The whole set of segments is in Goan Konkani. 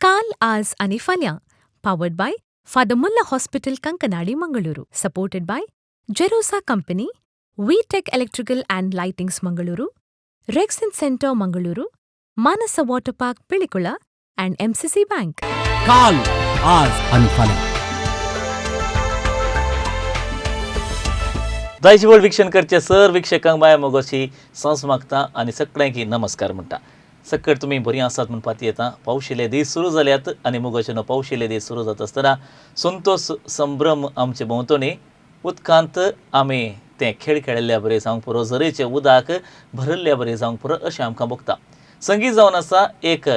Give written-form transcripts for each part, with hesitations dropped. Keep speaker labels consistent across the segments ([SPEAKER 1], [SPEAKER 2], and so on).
[SPEAKER 1] काल, आज आनी फाल्यां, powered by Father Muller Hospital, Kankanady, Mangaluru, supported by Jerosa Company, V Tech Electrical and Lightings, Mangaluru, Rexin Centre, Mangaluru, Manasa Water Park, Pilikula and MCC Bank.
[SPEAKER 2] काल, आज आणि फाल्यां.
[SPEAKER 3] दायजीवळ वीक्षण करचे सर वीक्षकांक माया मोगाची सांस मागता आनी सगळ्यांकी नमस्कार म्हणटा. सकट तुमी बरीं आसात म्हण पाती येता. पावशिले दीस सुरू जाल्यात आनी मोगाचे न्हू, पावशिले दीस सुरू जाता आसतना संतोष संभ्रम आमचे भोंवतणी. उदकांत आमी तें खेळ खेळिल्ल्या बरें जावंक पुरो, झरेचें उदक भरिल्ल्या बरें जावंक पुरो अशें आमकां भोगता. संगीत जावन आसा एक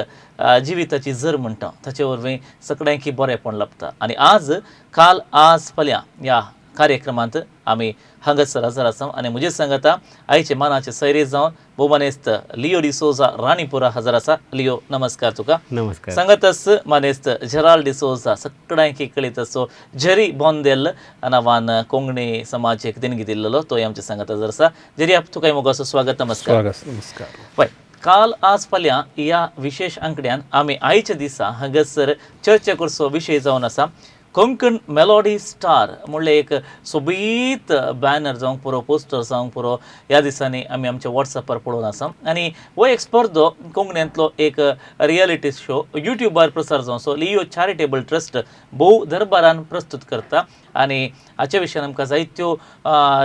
[SPEAKER 3] जिविताची झर म्हणटा, ताचे वरवीं सगळ्यांकी बरेंपण लाबता. आनी आज काल आज फाल्यां ह्या कार्यक्रमांत आमी हांगासर हजर आसा आनी म्हजे सांगता आयचे मानाचे सैरे जावन भोवमानेस्त लिओ डिसोजा राणीपुरा हजर आसा. लिओ, नमस्कार तुका.
[SPEAKER 4] नमस्कार.
[SPEAKER 3] सांगतस मानेस्त जेराल्ड डिसोजा, सगळ्यांकी कळीत असो जेरी बोंदेल नांवान कोंकणी समाजेक देणगी दिल्लो, तोय आमचे सांगत हजर आसा. जेरी, तुका मोगाचो स्वागत, नमस्कार.
[SPEAKER 5] स्वागत, नमस्कार.
[SPEAKER 3] पळय, काल आज फाल्यां ह्या विशेश आंकड्यान आमी आयच्या दिसा हांगासर चर्चा करचो विशय जावन आसा कोंकण मेलोडी स्टार म्हणलें एक सोबीत बॅनर जावंक पुरो, पोस्टर जावंक पुरो, ह्या दिसांनी आमी आमच्या वॉट्सॅपार पळोवन आसा. आनी हो एक स्पर्धो कोंकणींतलो एक रियलिटी शो युट्युबार प्रसार जावचो लिओ चॅरिटेबल ट्रस्ट भोव दरबारान प्रस्तुत करता. आनी हाच्या विशयान आमकां जायत्यो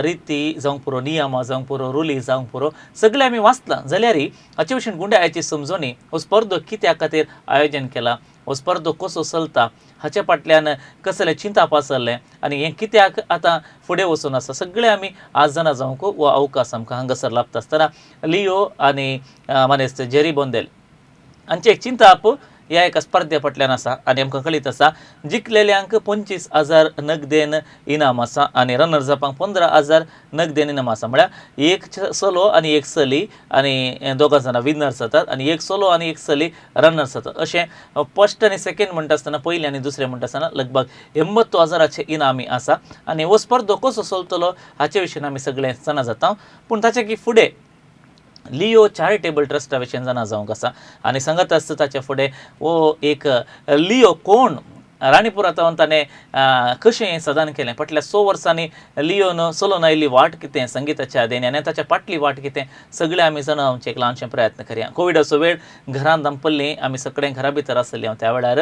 [SPEAKER 3] रिती जावंक पुरो, नियमां जावंक पुरो, रुली जावंक पुरो, सगळें आमी वाचलां जाल्यार हाचे विशीं गुंड्याची समजणी, हो स्पर्धो कित्या खातीर आयोजन केला, हो स्पर्धो कसो चलता, हाच्या फाटल्यान कसलें चिंताप आसलें आनी हें कित्याक आतां फुडें वचून आसा, सगळें आमी आज जाणा जावंक हो अवकाश आमकां हांगासर लाभता आसतना लिओ आनी मानेस्त जेरी बोंदेल हांचें एक चिंताप ह्या एका स्पर्धे फाटल्यान आसा. आनी आमकां कळीत आसा, जिखलेल्यांक 25,000 नगदेन इनाम आसा आनी रनर्स अपांक 15,000 नगदेन इनाम आसा. म्हळ्यार एक चलो आनी एक चली आनी दोगां जाणां विनर्स जातात आनी एक चलो आनी एक चली रनर्स जातात. अशें फर्स्ट आनी सेकेंड म्हणटा आसतना, पयलें आनी दुसरें म्हणटा आसतना लगभग 80,000चे इनामी आसा. आनी हो स्पर्धो कसो चलतलो हाचे विशीं आमी सगळे जाणा जाता, पूण ताचे की फुडें लिओ चॅरिटेबल ट्रस्टा विशीं जाणा जावंक आसा. आनी सांगत आसता ताच्या फुडें हो एक लिओ कोण, राणीपुरा ताणें कशें हें सदान केलें, फाटल्या 6 वर्सांनी लिओन चलोवन आयिल्ली वाट कितें संगिताच्या देणे आनी ताच्या फाटली वाट कितें, सगळें आमी जाणा जावचें एक ल्हानशें प्रयत्न करया. कोविडाचो वेळ, घरांत दामपल्लीं आमी सगळें घरा भितर आसलें. त्या वेळार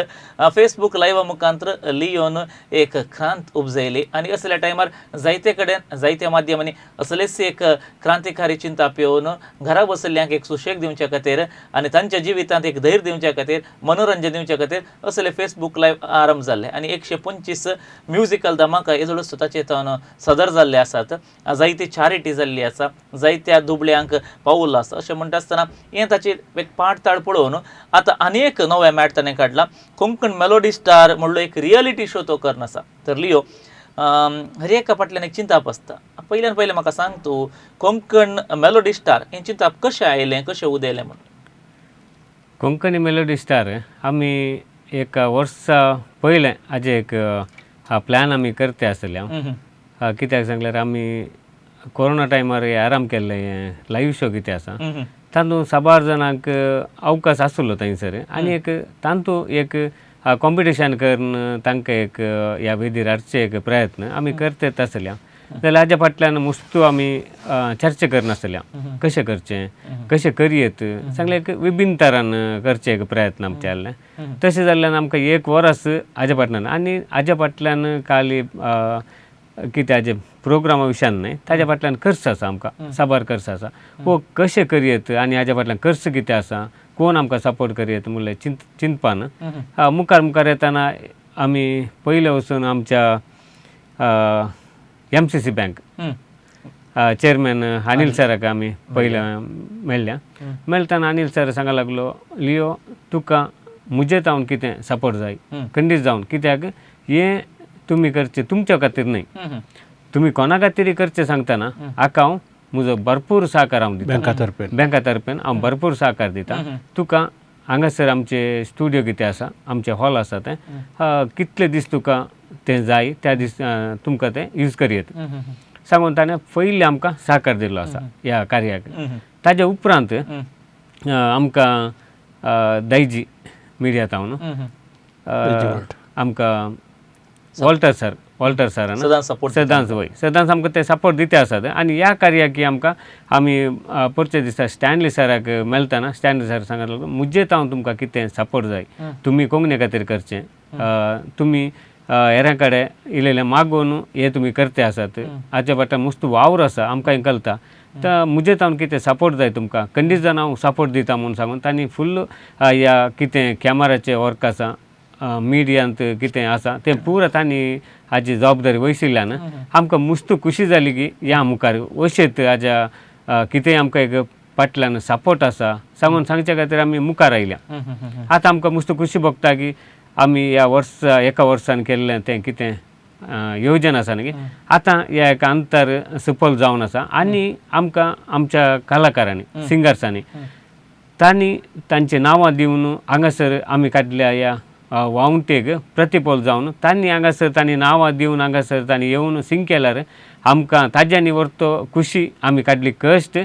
[SPEAKER 3] फेसबूक लायवा मुखांत लिओन एक क्रांत उपजयली आनी असल्या टायमार जायते कडेन जायत्या माध्यमांनी असलेच एक क्रांतिकारी चिंता पिवन घरा बसल्ल्यांक एक सुशेग दिवच्या खातीर आनी तांच्या जिवितांत एक धैर्य दिवच्या खातीर, मनोरंजन दिवच्या खातीर असले फेसबूक लायव्ह आरंभ जाल्ले. आनी 125 म्युजिकल धमाका येदोळ ताचे सदर जाल्ले आसात. जायती चॅरिटी जाल्ली आसा, जायत्या दुबळ्यांक पावल आसा. अशें म्हणटा आसतना हें ताची एक पाटताळ पळोवन आतां आनी एक नवें मॅट ताणें काडला, कोंकण मेलोडी स्टार म्हणलो एक रियलिटी शो तो करून आसा. तर लिओ, हर एका फाटल्यान एक चिंताप आसता. पयल्यान पयलें म्हाका सांग तूं, कोंकण मेलोडी स्टार हें चिंताप कशें आयलें, कशें उदयलें म्हण?
[SPEAKER 4] कोंकणी मेलोडी स्टार आमी एक वर्सा पयलें हाजें एक प्लॅन आमी करते आसले. कित्याक सांगल्यार आमी कोरोना टायमार हे आराम केल्लें हें लायव्ह शो कितें आसा तातूंत साबार जाणांक अवकाश आसलो थंयसर आनी एक तातूंत एक कॉम्पिटिशन करून तांकां एक ह्या वेदीर हाडचे एक प्रयत्न आमी करतेच आसले. जाल्यार हाज्या फाटल्यान मुस्तू आमी चर्चा करनासल्या, कशें करचें, कशें करयेत, सांगलें एक विभिन्न तरान करचें एक प्रयत्न आमचे आहले. तशें जाल्ल्यान आमकां एक वरस हाज्या फाटल्यान आनी हाज्या फाटल्यान खाली कितें हाजे प्रोग्रामा विशयान न्हय, ताज्या फाटल्यान खर्च आसा, आमकां साबार खर्च आसा. हो कशें करयेत आनी हाज्या फाटल्यान खर्च कितें आसा, कोण आमकां सपोर्ट करयेत म्हणलें चिंतपान मुखार मुखार येतना आमी पयलें वचून आमच्या MCC bank chairman Anil सराक आमी पयलें मेळ्ळ्या. मेळटना अनिल सर सांगा लागलो, लिओ तुका म्हजे जावन कितें सपोर्ट जाय खंडीत जावन, कित्याक हें तुमी करचें तुमच्या खातीर न्हय, तुमी कोणा खातीर करचें सांगतना हाका हांव म्हजो भरपूर सहकार हांव दिता, बँका तर्फेन हांव भरपूर सहकार दिता तुका. हांगासर आमचे स्टुडियो कितें आसा, आमचे हॉल आसा तें कितले दीस तुका तें जाय त्या दीस तुमकां तें यूज करयेत सांगून ताणें पयलीं आमकां सहकार दिल्लो आसा ह्या कार्याक. ताज्या उपरांत आमकां दायजी मिडिया तावन आमकां वॉल्टर सरान
[SPEAKER 3] सदांच सपोर्ट
[SPEAKER 4] सदांच वय सदांच आमकां ते सपोर्ट दिते आसात. आनी ह्या कार्याक आमकां आमी परचे दिसा स्टॅनली सराक मेळटना स्टॅनली सर सांगत मुज्जे तावन तुमकां कितें सपोर्ट जाय, तुमी कोंकणी खातीर करचें, तुमी हेरां कडेन इल्लें इल्लें मागून हे तुमी करते आसात, हाच्या फाटल्यान मस्त वावर आसा आमकां कळटा, तर मुजे तावन कितें सपोर्ट जाय तुमकां खंडीत जाण हांव सपोर्ट दिता म्हूण सांगून तांणी फुल्ल ह्या कितें कॅमेराचें वर्क आसा, मिडियांत कितें आसा तें पुरो तांणी हाजी जबाबदारी वयशिल्ल्यान आमकां मस्त खुशी जाली की ह्या मुखार अशेंच हाज्या कितेंय आमकां एक फाटल्यान सपोर्ट आसा सांगून सांगच्या खातीर आमी मुखार आयल्या. आतां आमकां मस्त खुशी भोगता की आमी ह्या वर्सा एका वर्सान केल्लें तें कितें योजन आसा न्ही आतां ह्या एका अंतर सफल जावन आसा. आनी आमकां आमच्या कलाकारांनी सिंगर्सांनी तांणी तांची नांवां दिवन हांगासर आमी काडल्या ह्या वावंटेक प्रतिफल जावन तांणी हांगासर तांणी नांवां दिवन हांगासर तांणी येवन सिंग केल्यार आमकां ताज्यांनी व्हरतो खुशी आमी काडली कश्ट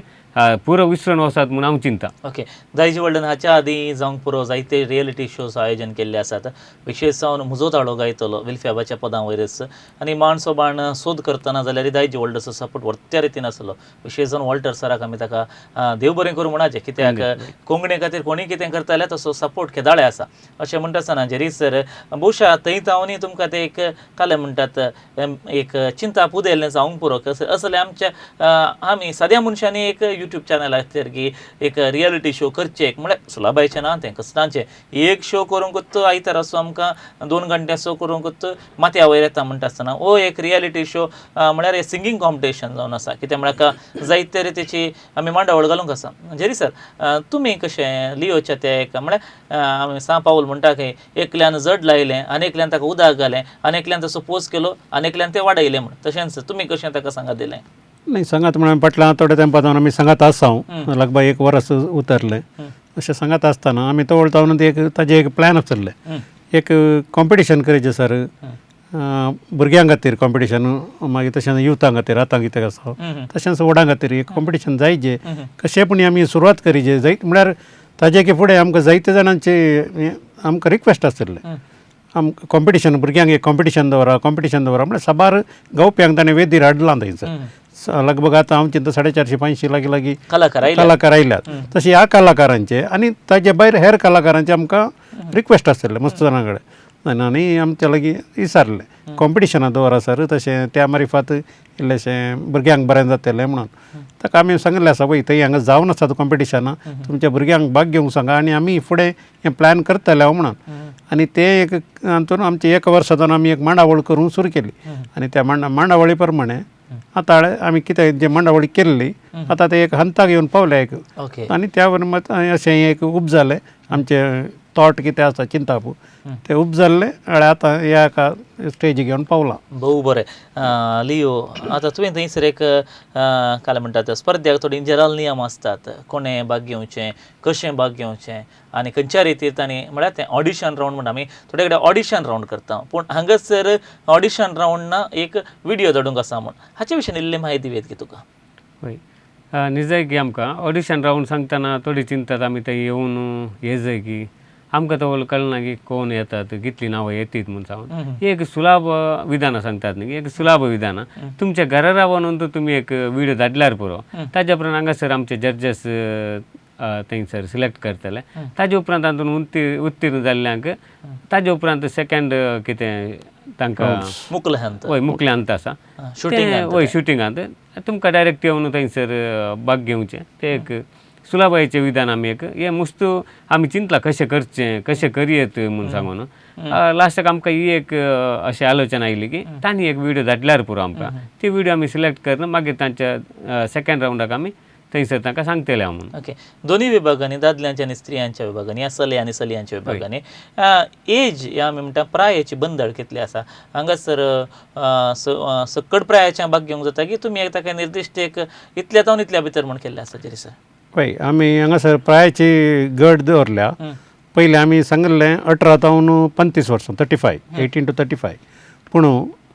[SPEAKER 4] पुरो विसरून वचत म्हूण हांव चिंता.
[SPEAKER 3] ओके, दायजी वर्ल्डन हाच्या आदीं जावंक पुरो जायते रियलिटी शोज आयोजन केल्ले आसात, विशेश जावन म्हजो ताळो गायतलो विल्फ्याबाच्या पदां वयरच आनी माणसो बाण सोद करतना जाल्यार दायजी वर्ल्डाचो सपोर्ट व्हडत्या रितीन आसलो. विशेश जावन वॉल्टर सराक आमी ताका देव बरें करूं म्हणाचें, कित्याक कोंकणी खातीर कोणीय कितें करता जाल्यार तसो सपोर्ट केदाळे आसा. अशें म्हणटा आसतना जेरी सर बहुशा थंय तावनूय तुमकां तें एक कालें म्हणटात एक चिंता पुदेल्लें जावंक पुरो असलें आमच्या आमी साद्या मनशांनी एक यूट्यूब चॅनलाचेर की एक रियलिटी शो करचें म्हळ्यार सुलाबायचें ना तें कश्टांचें एक शो करूंकच आयतार असो आमकां 2 घंटे असो करूंकच माथ्या वयर येता म्हणटा आसतना हो एक रियलिटी शो म्हळ्यार सिंगींग कॉम्पिटिशन जावन आसा, कित्याक म्हळ्यार जायते रितीची आमी मांडावळ घालूंक आसा. जेरी सर तुमी कशें लियोच्या ते एक म्हळ्यार आमी सा पावल म्हणटा की एकल्यान जड लायलें आनी एकल्यान ताका उदक घालें आनी एकल्यान तसो पोस केलो आनी एकल्यान तें वाडयलें म्हण, तशेंच तुमी कशें ताका सांगात दिलें?
[SPEAKER 5] नाही सांगात म्हणून फाटल्या थोड्या तेंपा जावन आमी सांगात आसा, हांव लगभग 1 वरस उतरलें अशें सांगात आसतना आमी तवळ जावन एक ताजें एक प्लॅन आसलें, एक कॉम्पिटिशन करचें सर भुरग्यां खातीर कॉम्पिटिशन, मागीर तशेंच युथां खातीर आतां कितें आसा तशेंच व्हडां खातीर एक कॉम्पिटिशन जायचे कशें पूण आमी सुरवात करीचे जायत म्हळ्यार ताजे की फुडें आमकां जायते जाणांचे आमकां रिक्वेस्ट आशिल्लें आमकां कॉम्पिटिशन भुरग्यांक एक कॉम्पिटिशन दवरा कॉम्पिटिशन दवरा म्हळ्यार साबार गावप्यांक ताणें वेदीर हाडलां थंयसर लगभग आतां हांव चिंता 450 500 लागीं लागीं कलाकार आयल्यात. तशें ह्या कलाकारांचे आनी ताजे भायर हेर कलाकारांचे आमकां रिक्वेस्ट आशिल्लें मस्त जाणां कडेन आनी आमच्या लागीं विचारलें कॉम्पिटिशनां दवरा सर तशें त्या मारिफात इल्लेशें भुरग्यांक बरें जातलें म्हणून ताका आमी सांगिल्लें आसा पळय थंय हांगा जावन आसात कॉम्पिटिशनां तुमच्या भुरग्यांक भाग घेवंक सांगा आनी आमी फुडें हें प्लॅन करतले हांव म्हणून. आनी ते एक हातून आमचे 1 वर्सा जावन आमी एक मांडावळ करूंक सुरू केली आनी त्या मांडावळी प्रमाणे आतां आमी कितें जे मांडावळी केल्ली आतां ते एक हंताक येवन पावले एक आनी त्या मत अशें एक उब जालें आमचें थॉट कितें आसा चिंताप ते उब जाल्लें आनी आतां ह्या एका स्टेजीक येवन पावलां.
[SPEAKER 3] भोव बरें लियो, आतां तुवें थंयसर एक काय म्हणटात स्पर्ध्याक थोडी जनरल नियम आसतात, कोणें भाग घेवचें कशें भाग घेवचें आनी खंयच्या रितीर तांणी म्हळ्यार तें ऑडिशन रावंड म्हणटा आमी थोडे कडेन ऑडिशन रावंड करता पूण हांगासर ऑडिशन रावंड ना एक विडियो धाडूंक आसा म्हूण हाचे विशीं इल्ली म्हायती दिवयेत की तुका?
[SPEAKER 4] हय निजाय की आमकां ऑडिशन रावंड सांगतना थोडी चिंतात आमी थंय येवन हे जाय की आमकां तो कळना की कोण येतात कितलीं नांवां येतीत म्हूण सांगून एक सुलाभ विधानां सांगतात न्ही एक सुलाभ विधानां तुमच्या घरा रावन तुमी एक विडियो धाडल्यार पुरो ताज्या उपरांत हांगासर आमचे जर्जस थंयसर सिलेक्ट करतले ताजे उपरांत तातूंत उत्तीर्ण जाल्ल्यांक ताजे उपरांत सेकंड कितें तांकां
[SPEAKER 3] मुकले हंत
[SPEAKER 4] वय मुकले हंत आसा वय शुटिंगांत तुमकां डायरेक्ट येवन थंयसर भाग घेवचें तें एक सुलाबायेचें विधान आमी एक हें मस्त आमी चिंतलां कशें करचें कशें करयेत म्हूण सांगून लास्टाक आमकां ही एक अशें आलोचना आयली की तांणी एक विडियो धाडल्यार पुरो आमकां ती विडियो आमी सिलेक्ट करून मागीर तांच्या सेकंड रावंडाक आमी थंयसर तांकां सांगतले हांव म्हणून.
[SPEAKER 3] ओके, दोनूय विभागांनी दादल्यांच्या आनी स्त्रियांच्या विभागांनी या चले आनी चलयांच्या विभागांनी एज ह्या आमी म्हणटा प्रायेची बंदड कितली आसा हांगासर सकट प्रायाच्या भाग घेवंक जाता की तुमी एक ताका निर्दिश्ट एक इतल्या जावन इतल्या भितर म्हूण केल्लें आसा जेरी सर?
[SPEAKER 5] पळय आमी हांगासर प्रायची गट दवरल्या. पयलें आमी सांगिल्लें 18 जावन 35 वर्सां 35 18 to 35 पूण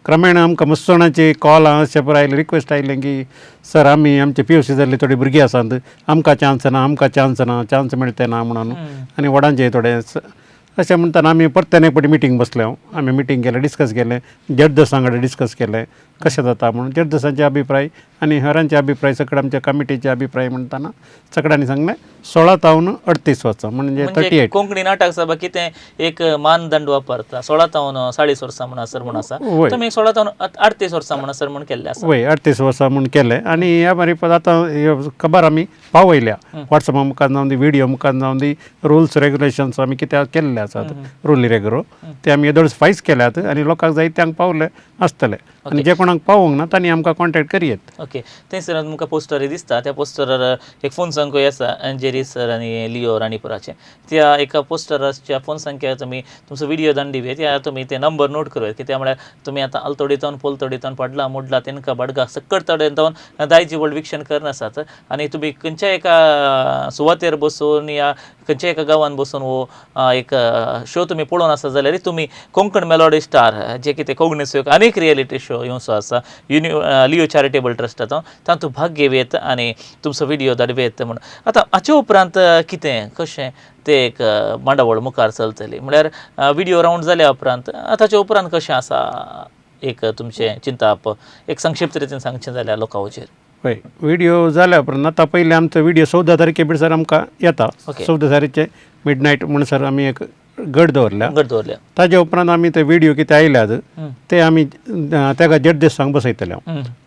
[SPEAKER 5] क्रमेण आमकां मस्त जाणांचे कॉल अशें पळय आयले रिक्वेस्ट आयलें की सर आमी आमचे POC जाल्ली थोडी भुरगीं आसात आमकां चान्स ना आमकां चान्स ना चान्स मेळटे ना म्हणून आनी व्हडांचे थोडे अशें म्हणटाना आमी परत्यान एक फावटी मिटींग बसले. आमी मिटींग केलें, डिस्कस केलें, जड्जसां कडेन डिस्कस केलें कशें जाता म्हणून. जड्जसांचे अभिप्राय आनी हेरांचे अभिप्राय सगळे आमच्या कमिटीचे अभिप्राय म्हणटाना सगळ्यांनी सांगलें 16 तावन 38 वर्सां म्हणजे 38.
[SPEAKER 3] कोंकणी नाटक सभा कितें एक मानदंड वापरता 16 तावन 40 वर्सां म्हणसर म्हूण आसा, तुमी 16 तावन 38 वर्सां म्हणसर म्हूण केल्लें आसा.
[SPEAKER 5] वय, 38 वर्सां म्हूण केलें. आनी ह्या मारी आतां खबर आमी पावयल्या वॉट्सॅपा मुखार जावन दी, व्हिडियो मुखार जावन दी, रुल्स रेगुलेशन्स आमी कित्याक केल्ले आसात, रुल रेगुलो ते आमी येदोळ फायज केल्यात आनी लोकांक जायत्यांक पावले आसतले आनी जे कोणाक पावोंक ना तांणी आमकां कॉन्टेक्ट करयेत.
[SPEAKER 3] ओके, थंयसर तुमकां पोस्टरूय दिसता, त्या पोस्टरार एक फोन संख्या आसा जेरी सर आनी लिओ राणीपुराचे. त्या एका पोस्टराच्या फोन संख्या तुमी तुमचो व्हिडियो दांडी दिवयेत या तुमी ते नंबर नोट करूयात, कित्याक म्हळ्यार तुमी आतां आलतोडी जावन पोलतोडी जावन पडला मोडला तेंका बडगा सक्कट तडेन जावन दायजी वर्ल्ड विक्षण करनासात आनी तुमी खंयच्या एका सुवातेर बसून या खंयच्या एका गांवान बसून हो एक शो तुमी पळोवन आसा जाल्यार तुमी कोंकण मेलोडी स्टार जे कितें कोंकणीचो एक आनीक रियलिटी शो येवचो आसा लिओ चॅरिटेबल ट्रस्टाचो, तातूंत भाग घेवयेत आनी तुमचो व्हिडियो धाडुयेत म्हूण. आतां हाचे उपरांत कितें कशें ते एक मांडावळ मुखार चलतली म्हळ्यार व्हिडियो रावंड जाल्या उपरांत ताचे उपरांत कशें आसा एक तुमचें चिंताप एक संक्षिप्त रितीन सांगचें जाल्यार लोकांचेर.
[SPEAKER 5] हय, व्हिडियो जाल्या उपरांत आतां पयलीं आमचो व्हिडियो 14 तारखे भितर आमकां येता. 14 तारखे मिड नायट म्हणसर आमी एक गट दवरल्या. ताजे उपरांत आमी ते व्हिडियो कितें आयल्यात ते आमी तेका जड्जसांक बसयतले,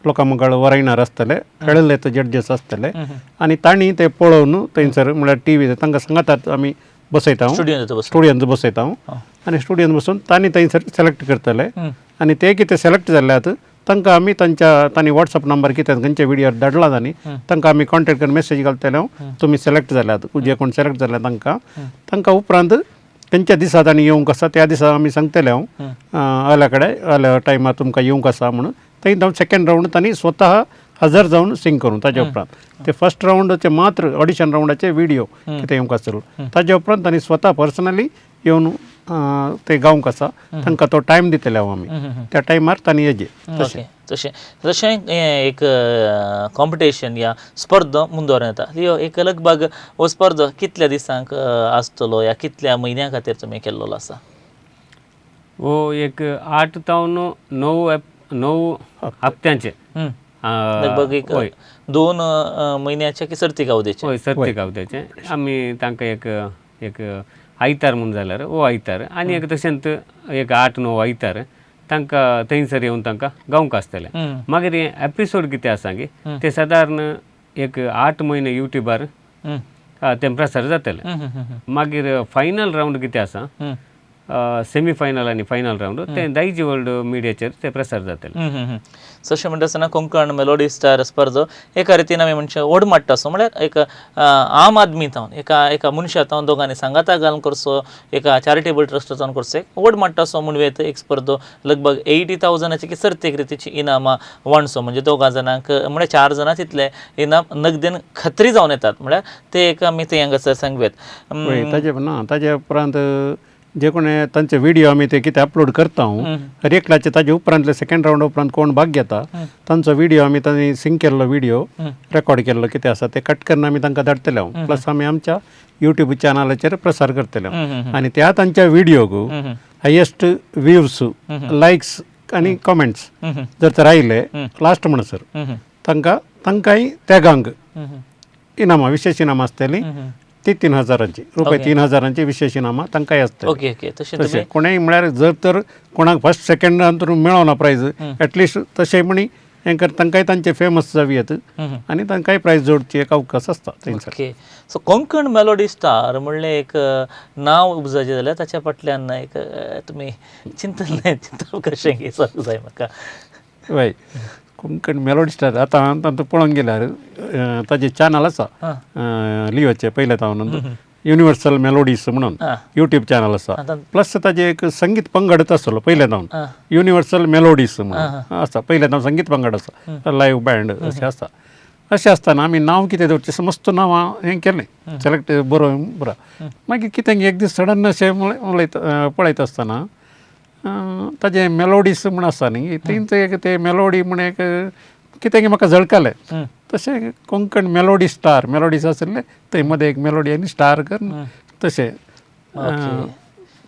[SPEAKER 5] लोकां मुखार वरायणार आसतले, खेळिल्ले ते जड्जस आसतले आनी तांणी ते पळोवन थंयसर म्हळ्यार टी व्ही तांकां सांगतात आमी बसयता, स्टुडियोंत बसयता आनी स्टुडियोंत बसून तांणी थंयसर सिलेक्ट करतले आनी ते कितें सिलेक्ट जाल्यात तांकां आमी तांच्या तांणी वॉट्सएप नंबर कितें खंयचे व्हिडियोर धाडला तांणी तांकां आमी कॉन्टेक्ट करून मेसेज घालतले, तुमी सिलेक्ट जाल्यात, जे कोण सिलेक्ट जाल्या तांकां तांकां उपरांत खंयच्या दिसा तांणी येवंक आसा त्या दिसा आमी सांगतले हांव आल्या कडेन आल्या टायमार तुमकां येवंक आसा म्हणून. थंय जावन सेकेंड रावंड तांणी स्वता हजर जावन सिंग करून ताजे उपरांत ते फर्स्ट रावंडाचे मात्र ऑडिशन रावंडाचे व्हिडियो कितें येवंक आसलो ताजे उपरांत तांणी स्वता पर्सनली येवन ते गावंक आसा, तांकां तो टायम दितले हांव आमी त्या टायमार तांणी येजे.
[SPEAKER 3] तशें तशें तशें एक कॉम्पिटिशन या स्पर्धा मुंदोर येता लियो एक लगभग हो स्पर्धा कितल्या दिसांक आसतलो या कितल्या म्हयन्या खातीर तुमी केल्लो आसा?
[SPEAKER 4] हो एक 8 तावन 9 हप्त्यांचे
[SPEAKER 3] लगभग एक 2 म्हयन्याचे की सर्ती गावद्याचे.
[SPEAKER 4] हय, सर्ती गावद्याचे आमी तांकां एक एक आयतार म्हूण जाल्यार हो आयतार आनी एक तशेंच एक 8-9 आयतार तांकां थंयसर येवन तांकां गावंक आसतलें. मागीर हे एपिसोड कितें आसा की ते सादारण एक 8 म्हयने युट्यूबार ते प्रसार जातले. मागीर फायनल रावंड कितें आसा सेमी फायनल आनी फायनल रावंड ते दायजी वर्ल्ड मिडियाचेर ते प्रसार जातले.
[SPEAKER 3] तशें म्हणटा आसतना कोंकण मेलोडी स्टार स्पर्धो एका रितीन आमी म्हणचे व्हड माट्टा असो म्हळ्यार एक आम आदमी जावन एका एका मनशा जावन दोगांनी सांगाता घालून करचो एका चॅरिटेबल ट्रस्ट जावन करचो एक व्हड माट्टा असो म्हणूं एक स्पर्धो लगभग 80,000 की सर्तीक रितीची इनामां वांटचो म्हणजे दोगां जाणांक म्हळ्यार 4 जाणां तितले इनाम नगदेन खात्री जावन येतात म्हळ्यार ते एक आमी थंय हांगासर सांगूयात.
[SPEAKER 5] ताजे ना ताजे उपरांत जे कोण तांचे व्हिडियो आमी ते कितें अपलोड करता हर एकल्याचे ताजे उपरांतले सेकेंड रावंड उपरांत कोण भाग घेता तांचो व्हिडियो आमी तांणी सिंग केल्लो व्हिडियो रेकॉर्ड केल्लो कितें आसा ते कट करून आमी तांकां धाडटले हांव. प्लस आमी आमच्या युट्यूब चॅनलाचेर प्रसार करतले आनी त्या तांच्या व्हिडियोक हायेस्ट व्ह्यूज लायक्स आनी कॉमेंट्स जर तर आयले लास्ट म्हणसर तांकां तांकांय तेगांक इनामां विशेश इनामां आसतलीं ती 3,000 रुपये 3,000 विशेश इनामां तांकांय आसतलीं.
[SPEAKER 3] ओके ओके,
[SPEAKER 5] तशें कोणेय म्हळ्यार जर तर कोणाक फर्स्ट सेकंड मेळना प्रायज एटलिस्ट तशें म्हणी हें कर तांकांय तांचे फेमस जावयेत आनी तांकांय प्रायज जोडची एक अवकाश आसता थंयसर.
[SPEAKER 3] Okay, so Konkan melody star म्हणलें एक नांव उपजाचें जाल्यार ताच्या फाटल्यान एक तुमी चिंतन चिंतप कशें की जाय म्हाका.
[SPEAKER 5] हय, कोंकण मेलोडी स्टार आतां तातूंत पळोवंक गेल्यार ताजें चॅनल आसा लिओचें पयलें तावन युनिवर्सल मेलोडीज म्हणून युट्यूब चॅनल आसा. प्लस ताजें एक संगीत पंगडच आसलो पयलें तावन युनिवर्सल मेलोडीज म्हणून आसा, पयलें तावन संगीत पंगड आसा, लायव्ह बँड अशें आसा. अशें आसतना आमी नांव कितें दवरचें समस्त नांवां हें केलें सिलेक्ट बरोवन बरो. मागीर कितें एक दीस सडन अशें उलयता पळयता आसतना ताजें मेलोडीस म्हूण आसा न्ही थंयच एक ते मेलोडी म्हूण एक कितें म्हाका झळकलें. तशें कोंकण मेलोडी स्टार मेलोडीस आशिल्लें थंय मदें एक मेलोडी आनी स्टार करून तशें.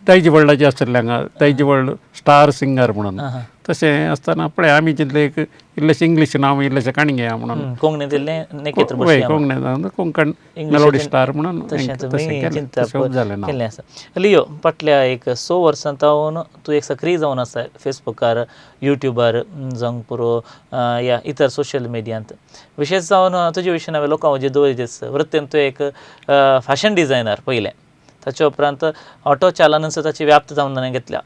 [SPEAKER 5] दायजी वर्ल्डाचें आसतलें हांगा, दायजी वर्ल्ड स्टार सिंगर म्हणून. तशें आसतना पळय आमी चिंतलें एक इल्लेशें इंग्लीश नांव इल्लेशें काणी घेया म्हणून,
[SPEAKER 3] कोंकणींत इल्लें नेकेत्र
[SPEAKER 5] वय कोंकणी कोंकण मेलोडी स्टार म्हणून तशें केलें, तशें जालें नांव
[SPEAKER 3] केल्लें आसा. लियो, फाटल्या एक 6 वर्सां तावन तूं एक सक्रीय जावन आसा फेसबुकार, युट्यूबार जावंक पुरो या इतर सोशल मिडियांत. विशेश जावन तुजे विशीं हांवें लोकां जे दवरिल्ली वृत्तीन तूं एक फॅशन डिझायनर पयलें, ताचे उपरांत ऑटो चालनाचो ताची व्याप्त जावन घेतल्या.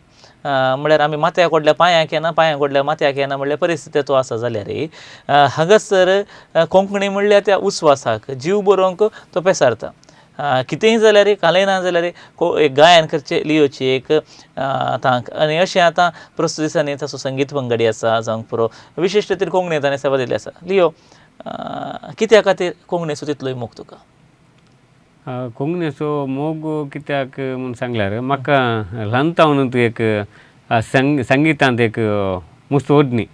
[SPEAKER 3] म्हळ्यार आमी माथ्या कडल्या पांयांक येना, पांयां कडल्या माथ्याक येना म्हणल्यार परिस्थिती तूं आसा जाल्यार हांगासर कोंकणी म्हणल्यार त्या उस्वासाक जीव बरोवंक तो पेसारता. कितेंय जाल्यार कालय ना जाल्यार एक गायन करचें लियोची एक तांक. आनी अशें आतां प्रस्तुत दिसांनी ताचो संगीत पंगडी आसा जावंक पुरो, विशेश रितीन कोंकणी ताणें सेवा दिल्ली आसा. लियो, कित्या खातीर कोंकणीचो तितलोय मोग तुका?
[SPEAKER 4] कोंकणीचो मोग कित्याक म्हूण सांगल्यार म्हाका ल्हान तावन एक संगितांत एक मुस्त ओडणी.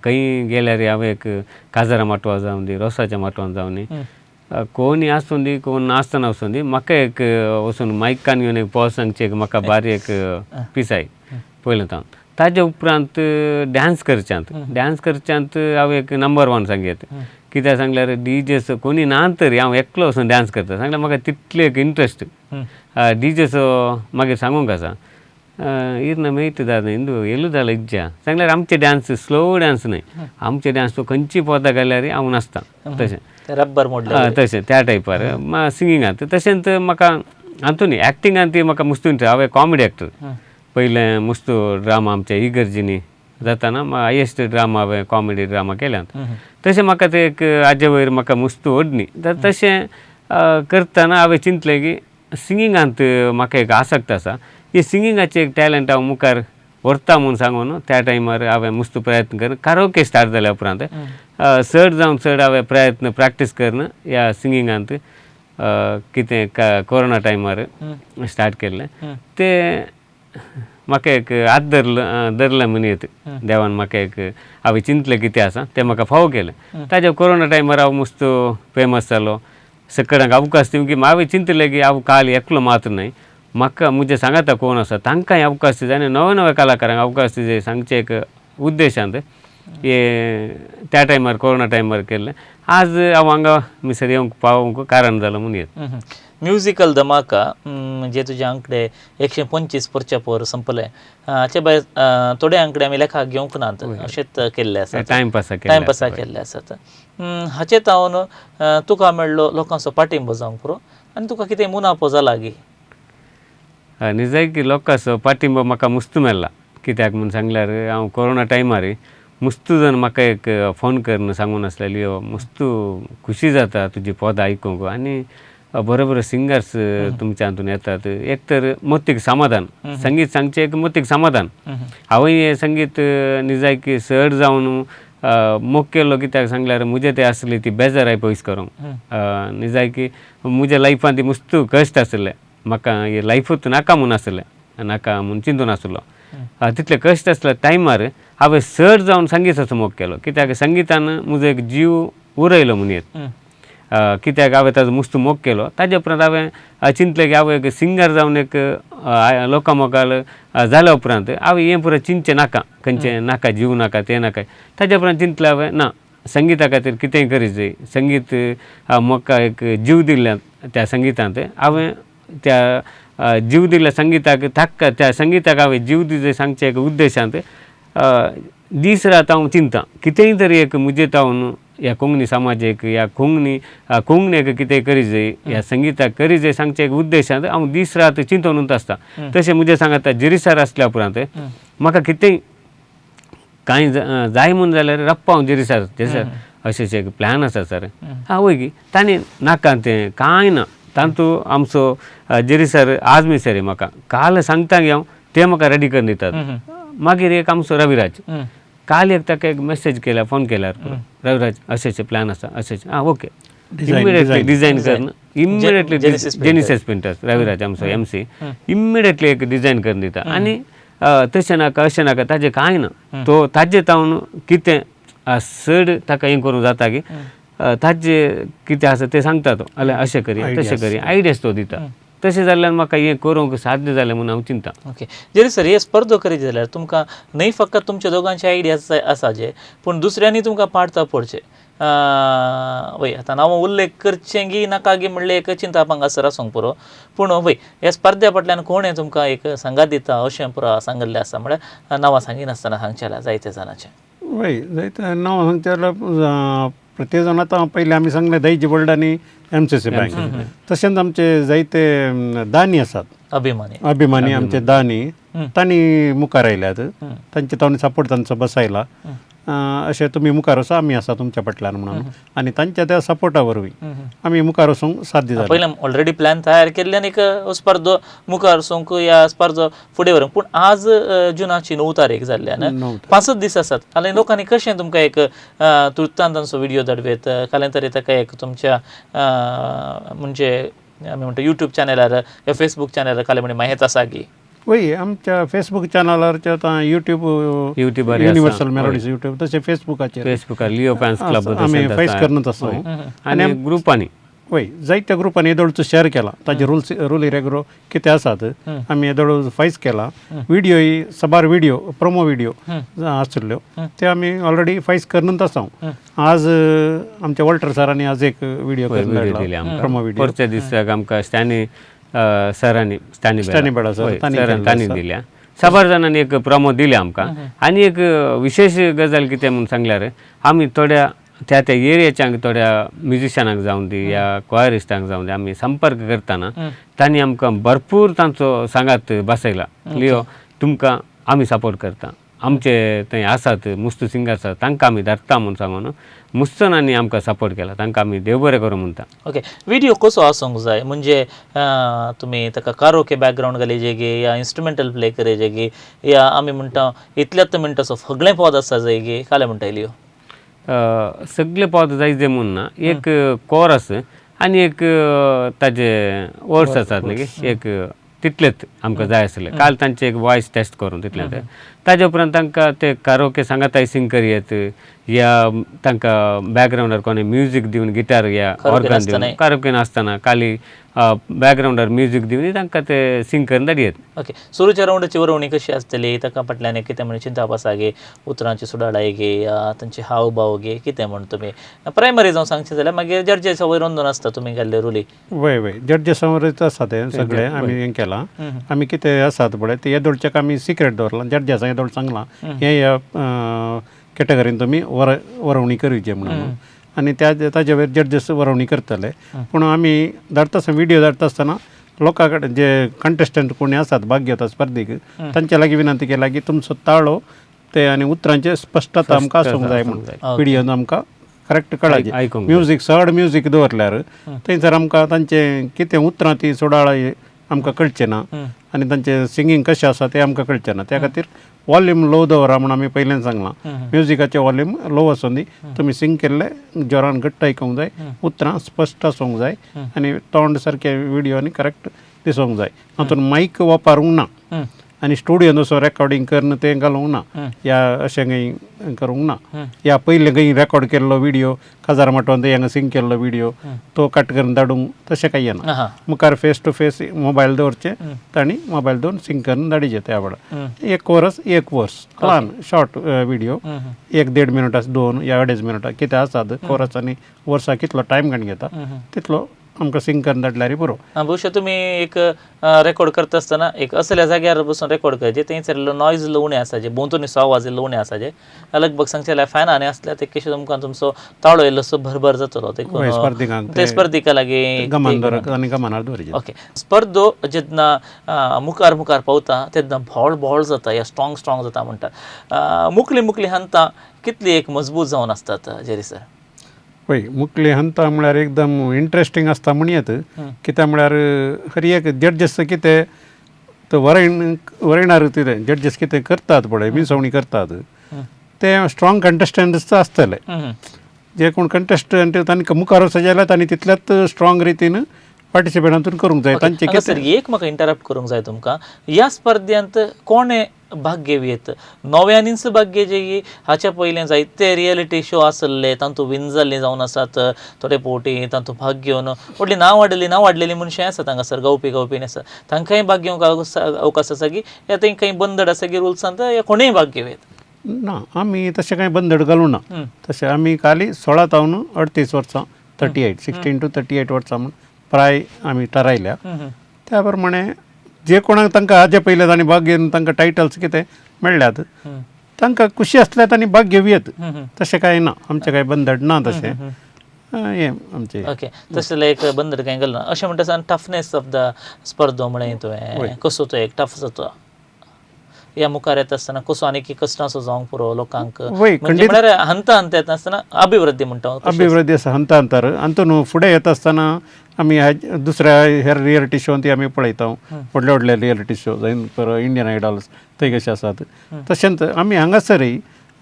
[SPEAKER 4] खंय गेल्यार हांवें एक काजारा माटवा जावन दी, रोसाच्या माटवान जावन दी, कोणी आसूं दी कोण नासतना आसूं दी, म्हाका एक वचून मायकान घेवन एक पॉज सांगची एक म्हाका बारी एक पिसाय पयलें तावन. ताजे उपरांत डांस करच्यांत, डांस करच्यांत हांव एक नंबर 1 सांगयत. कित्याक सांगल्यार डीजेचो कोणी ना तरी हांव एकलो वचून डांस करता, सांगल्यार म्हाका तितले एक इंट्रस्ट. डीजेचो मागीर सांगूंक आसा इर्ना मेयत दादा इंदू येलू जाला इज्जा सांगल्यार आमचे डांस स्लो डांस न्हय, आमचे डांस तो खंयची पदां घाल्यार हांव नासता तशें
[SPEAKER 3] रब्बर मोडलें
[SPEAKER 4] तशें त्या टायपार सिंगिंगांत. तशेंच म्हाका हातून एक्टिंगान ती म्हाका मुस्तू इंट्रस्ट. हांव कॉमेडी एक्टर पयलें मुस्तू ड्रामा आमच्या इगर्जीनी जाताना हायेस्ट ड्रामा हांवें कॉमेडी ड्रामा केल्यात. तशें म्हाका ते एक हाजे वयर म्हाका मुस्तू ओडणी. तशें करतना हांवें चिंतलें की सिंगिंगांत म्हाका एक आसक्त आसा, ही सिंगिंगाचें एक टॅलंट हांव मुखार व्हरता म्हूण सांगून त्या टायमार हांवें मुस्तू प्रयत्न करून कारोके स्टार्ट जाल्या उपरांत चड जावन चड हांवें प्रयत्न प्रॅक्टीस करून ह्या सिंगिंगांत कितें कोरोना टायमार स्टार्ट केल्लें. तें म्हाका एक हात धरलें म्हूण येत देवान म्हाका एक हांवें चिंतलें कितें आसा तें म्हाका फावो केलें. ताज्या कोरोना टायमार हांव मुस्त फेमस जालो, सकडांक अवकाश दिवं की हांवें चिंतलें की हांव काल एकलो मात्र न्हय, म्हाका म्हजें सांगाता कोण आसा तांकांय अवकाश दिता आनी नवे नवे कलाकारांक अवकाश दिता सांगचें एक उद्देशांत हे त्या टायमार कोरोना टायमार केल्लें. आज हांव हांगा मिसर येवंक पावोवंक कारण जालो म्हूण येत.
[SPEAKER 3] म्युजिकल धमाका जे तुजे आंकडे 125 परच्या पोर संपले, हाचे भायर थोडे आंकडे आमी लेखाक घेवंक नात अशेंच केल्ले आसा, टायमपासा केल्ले आसात. हाचे तावन तुका मेळ्ळो लोकांचो पाठिंबो जावंक पुरो आनी तुका कितें मुनाफो जाला गी?
[SPEAKER 4] निजायकी लोकांचो पाठिंबो म्हाका मुस्त मेळ्ळा. कित्याक म्हूण सांगल्यार हांव कोरोना टायमार मुस्त जावन म्हाका एक फोन करून सांगून आसलें लियो मुस्त खुशी जाता तुजी पदां आयकूंक आनी बरे बरे सिंगर्स तुमच्या हातून येतात. एक तर मतीक समाधान, संगीत सांगचें एक मतीक समाधान. हांवें हें संगीत निजायकी चड जावन मोग केलो. कित्याक सांगल्यार म्हजें तें आसली ती बेजाराय पयस करूंक निजायकी म्हज्या लायफान ती मुस्त कश्ट आसले, म्हाका हे लायफूच नाका म्हूण आसलें, नाका म्हूण चिंतून आसलो. तितले कश्ट आसले टायमार हांवें चड जावन संगिताचो मोग केलो. कित्याक संगितान म्हजो एक जीव उरयलो म्हूण येत. कित्याक हांवें ताजो मुस्त मोग केलो. ताजे उपरांत हांवें चिंतलें की हांव एक सिंगर जावन एक लोकां मुखार जाल्या उपरांत हांवें हें पुरो चिंतचें नाका, खंयचें नाका जीव नाका तें नाका. ताजे उपरांत चिंतलें हांवें ना संगिता खातीर कितेंय करीत जाय, संगीत म्हाका एक जीव दिल्ल्या त्या संगितांत हांवें त्या जीव दिल्ल्या संगिताक ताका त्या संगिताक हांवें जीव दिवचें सांगचें एक उद्देशांत दीस रात हांव चिंता कितेंय तरी एक म्हजें तावन ह्या कोंकणी समाजेक ह्या कोंकणी कोंकणीक कितें करी जाय, ह्या संगिताक करी जाय सांगचें एक उद्देशांत हांव दीस रात चिंतूनच आसता. तशें म्हजें सांगता जिरीसार आसल्या उपरांत म्हाका कितेंय कांय जाय म्हूण जाल्यार रप्पा हांव जिरीसार जिरीसार अशें अशें एक प्लॅन आसा सर. हां वय की तांणी नाका तें कांय ना तांतू आमचो जिरीसर आजमी सर म्हाका काल सांगता की हांव ते म्हाका रेडी करून दितात. मागीर एक आमचो रविराज काल एक ताका एक मेसेज केल्या फोन केल्यार रविराज अशें अशें प्लॅन आसा अशें अशें आं ओके इमिडिएटली डिजायन करून इमिडिएटली जेनिसीस प्रिंटर्स रविराज आमचो एम सी इमिडिएटली एक डिजायन करून दिता. आनी तशें नाका अशें नाका ताजें कांय ना, तो ताजें तावन कितें चड ताका हें करूंक जाता की ताजे कितें आसा तें सांगता तो, अशें करी तशें करी आयडियाज तो दिता. तशें जाल्ल्यान म्हाका हें करूंक साध्य जालें म्हणून हांव चिंता.
[SPEAKER 3] ओके जेरी सर, हे स्पर्धो करीत जाल्यार तुमकां न्हय फकत तुमच्या दोगांचे आयडियाज आसा जे, पूण दुसऱ्यांनी तुमकां पाडता पडचें. वय आतां नांव उल्लेख करचें गी नाका गी म्हणलें एक चिंताप हांगासर आसूंक पुरो, पूण वय ह्या स्पर्ध्या फाटल्यान कोण हें तुमकां एक सांगात दिता अशें पुरो सांगिल्लें आसा, म्हळ्यार नांवां सांगिनासतना सांगचें जाल्यार जायते जाणांचें.
[SPEAKER 5] वय जायते नांव सांगचें जाल्यार प्रत्येक जाण आतां पयलीं आमी सांगलें दायजी वर्ल्ड आनी MCC bank, तशेंच आमचे जायते दानी आसात,
[SPEAKER 3] अभिमानी
[SPEAKER 5] अभिमानी आमचे दानी तांणी मुखार आयल्यात, तांचे तांणी सपोर्ट तांचो बसायला, अशें तुमी मुखार वचा आमी आसा तुमच्या फाटल्यान म्हणून, आनी तांच्या त्या सपोर्टा वरवीं आमी मुखार वचूंक साध्य जालें.
[SPEAKER 3] पयलीं ऑलरेडी प्लॅन तयार केल्ल्यान एक स्पर्धो मुखार वचूंक या स्पर्धो फुडें व्हरूंक. पूण आज जुनाची 9 तारीख जाल्ल्यान 5 दीस आसात आनी लोकांनी कशें तुमकां एक तुर्तान तांचो व्हिडियो धाडवेत, काल्यान तरी ताका एक तुमच्या म्हणजे आमी म्हणटा युट्यूब चॅनलार या फेसबूक चॅनलार काल्यान म्हणी माहिती आसा की?
[SPEAKER 5] वय आमच्या फेसबूक चॅनलार आतां युट्यूब युनिवर्सल मेलोडीज युट्यूब, तशें फेसबुकाचेर
[SPEAKER 4] फेसबुकार लिओ फॅन्स क्लब
[SPEAKER 5] आमी फायस करनच आसा
[SPEAKER 4] आनी ग्रुपांनी
[SPEAKER 5] वय जायत्या ग्रुपांनी येदोळचो शेअर केला, ताजे रुल्स रुली रेगुलो कितें आसात आमी येदोळ फायस केला, व्हिडियोय साबार व्हिडियो प्रोमो व्हिडियो आशिल्ल्यो ते आमी ऑलरेडी फायस करनच आसा. आज आमच्या वॉल्टर सरांनी आज एक व्हिडियो करून धाडला, प्रोमो व्हिडियो.
[SPEAKER 4] परच्या दिसाक आमकां स्टॅनी सरांनी स्टॅनी बेडा सर तांणी दिल्या, साबार जाणांनी एक प्रोमो दिल्या आमकां. आनी एक विशेश गजाल कितें म्हूण सांगल्यार आमी थोड्या त्या त्या एरियाच्यांक थोड्या म्युजिशनांक जावं दी या क्वायरिस्टांक जावं दी आमी संपर्क करतना तांणी आमकां भरपूर तांचो सांगात बसयला, लियो तुमकां आमी सपोर्ट करता, आमचे थंय आसात मुस्त सिंगर आसात तांकां आमी धरता म्हूण सांगून मुस्तनांनी आमकां सपोर्ट केला, तांकां आमी देव बरें करूं म्हणटा.
[SPEAKER 3] ओके, व्हिडियो कसो आसूंक जाय म्हणजे तुमी ताका कारोके बॅकग्रावंड घालीजे गे या इन्स्ट्रुमेंटल प्ले करीजे गे या आमी म्हणटा इतल्याच मिनटाचो सगळें पद आसा जाय गे, कालें म्हणटा लियो?
[SPEAKER 4] सगळें पद जाय जे म्हूण ना, एक कोरस आनी एक ताजे वर्ड्स आसात न्ही एक तितलेच आमकां जाय आसले. काल तांचे एक वॉयस टेस्ट करून तितलें, ताजे उपरांत तांकां ते कारोके सांगाताय सिंग करयेत या तांकां बॅकग्रावंडार कोणें म्युजीक दिवन गिटार या ऑर्गन दिवन कारोके नासतना खाली बॅकग्रावंडार म्युजीक दिवन तांकां ते सिंग करून धाडयेत.
[SPEAKER 3] ओके, सुरूच्या रावंडाची वरोवणी कशी आसतली, ताका फाटल्यान कितें म्हण चिंताप आसा गे, उतरांची सुडाळाय गे या तांचे हावभाव गे कितें म्हण तुमी प्रायमरी जावं सांगचें जाल्यार मागीर जर्जेसा वयर अंदून आसता तुमी घाल्ले रुली?
[SPEAKER 5] वय वय जर्जेसा वयर आसा तें सगळें आमी हें केलां, आमी कितें आसात पळय तें येदोळच्याक आमी सिक्रेट दवरलां, जर्जेसा येदोळ सांगलां हें ह्या कॅटेगरीन तुमी वरोवणी करची म्हणून, आनी त्या ताजे वयर जर्जस वरोवणी करतले. पूण आमी धाडटा आसतना व्हिडियो धाडटा आसतना लोकां कडेन जे कंटेस्टंट कोणी आसात भाग घेता स्पर्धेक तांच्या लागीं विनंती केला की तुमचो ताळो ते आनी उतरांचे स्पश्टता आमकां आसूंक जाय म्हणून व्हिडियोन आमकां करेक्ट कळाचे. म्युजीक चड म्युजीक दवरल्यार थंयसर आमकां तांचें कितें उतरां ती सोडाळ आमकां कळचें ना आनी तांचें सिंगींग कशें आसा तें आमकां कळचें ना, त्या खातीर वॉल्यूम लो दवरा म्हूण आमी पयल्यान सांगलां. म्युजिकाचें वॉल्यूम लो आसूं दी, तुमी सिंग केल्लें जोरान घट्ट आयकूंक जाय, उतरां स्पश्ट आसूंक जाय आनी तोंड सारकें व्हिडियो आनी करेक्ट दिसूंक जाय. हातूंत मायक वापरूंक ना आनी स्टुडियोन असो रेकॉर्डिंग करून तें घालूंक ना या अशें खंय करूंक ना, या पयलें खंय रेकॉर्ड केल्लो व्हिडियो काजार माटवान ते हांगा सिंग केल्लो व्हिडियो तो कट करून धाडूंक तशें कांय येना. मुखार फेस टू फेस मोबायल दवरचें तांणी मोबायल दवरून सिंग करून धाडीचे त्या वेळार. एक वरस एक वर्स ल्हान शॉर्ट व्हिडियो 1-1.5 मिनटां 2 या 2.5 मिनटां कितें आसात कोरस आनी वर्सा कितलो टायम काडून घेता तितलो आमकां सिंग करून धाडल्यार पुरो.
[SPEAKER 3] भविष्य तुमी एक रेकॉर्ड करता आसतना एक असल्या जाग्यार बसून रेकॉर्ड करचे थंयसर नॉयज उणें आसाचे, भोंवतणीचो आवाज इल्लो उणें आसाचे, लगभग सांगचें जाल्यार फॅन आनी आसल्यार ते कशें तुमकां तुमचो ताळो इल्लोसो भरभर जातलो देखून ते स्पर्धिका लागीं
[SPEAKER 5] गमनार दवरचें.
[SPEAKER 3] ओके, स्पर्धो जेन्ना मुखार मुखार पावता तेन्ना भोळ भोळ जाता या स्ट्रॉंग स्ट्रॉंग जाता म्हणटात, मुकली मुकली हंता कितली एक मजबूत जावन आसतात जेरी सर?
[SPEAKER 5] पळय मुकली हंता म्हळ्यार एकदम इंट्रस्टींग आसता म्हणयेत, कित्याक म्हळ्यार हर एक जड्जस कितें तो वरयणार कितें जड्जस कितें करतात पळय मिसवणी करतात ते स्ट्रॉंग कंटेस्टंट्स आसतले, जे कोण कंटेस्टंट तांकां मुखार वचत जाल्यार तांणी तितल्याच स्ट्रॉंग रितीन पार्टिसिपेट हातून करूंक जाय. तांचे
[SPEAKER 3] सर एक म्हाका इंटरप्ट करूंक जाय तुमकां, ह्या स्पर्धेंत कोणें भाग घेवयेत नव्यानीच भाग घेवचे हाच्या पयलें जायते रियलिटी शो आसले तातूंत विन जाल्ले जावन आसात थोडे फावटी तातूंत भाग घेवन व्हडली नांव वाडलेली मनशां आसात हांगासर गावपी गावपी आसा तांकांय भाग घेवंक अवकाश आसा की या तेंकां बंदड आसा की रुल्सांत या कोणूय भाग घेवयेत
[SPEAKER 5] ना आमी तशें कांय बंदड घालूं ना तशें आमी खाली 16 तावन 38 वर्सां 38 16 to 38 वर्सां म्हूण प्राय आमी थारायल्या. त्या प्रमाणे जे कोणाक तांकां हाजे पयले तांणी भाग घेवन तांकां टायटल्स कितें मेळ्ळ्यात तांकां खुशी आसल्यार तांणी भाग घेवयेत तशें कांय ना आमचें कांय बंदड ना तशें हें आमचें.
[SPEAKER 3] ओके तशें जाल्यार एक बंदड कांय घालना अशें म्हणटा आसतना टफनेस ऑफ the स्पर्धो म्हळें तुवें कसो तो एक टफ जाता ह्या मुखार येता आसतना कसो आनी कश्टांचो जावंक पुरो लोकांक म्हणजे म्हळ्यार हंता हंत येता आसतना अभिवृद्धी म्हणटा
[SPEAKER 5] अभिवृद्धी आसा हंता हंतार अंतून फुडें येता आसतना आमी दुसऱ्या हेर रियलिटी शो ती आमी पळयता व्हडले व्हडले रियलिटी शो जाय इंडियन आयडल्स थंय कशे आसात तशेंच आमी हांगासरय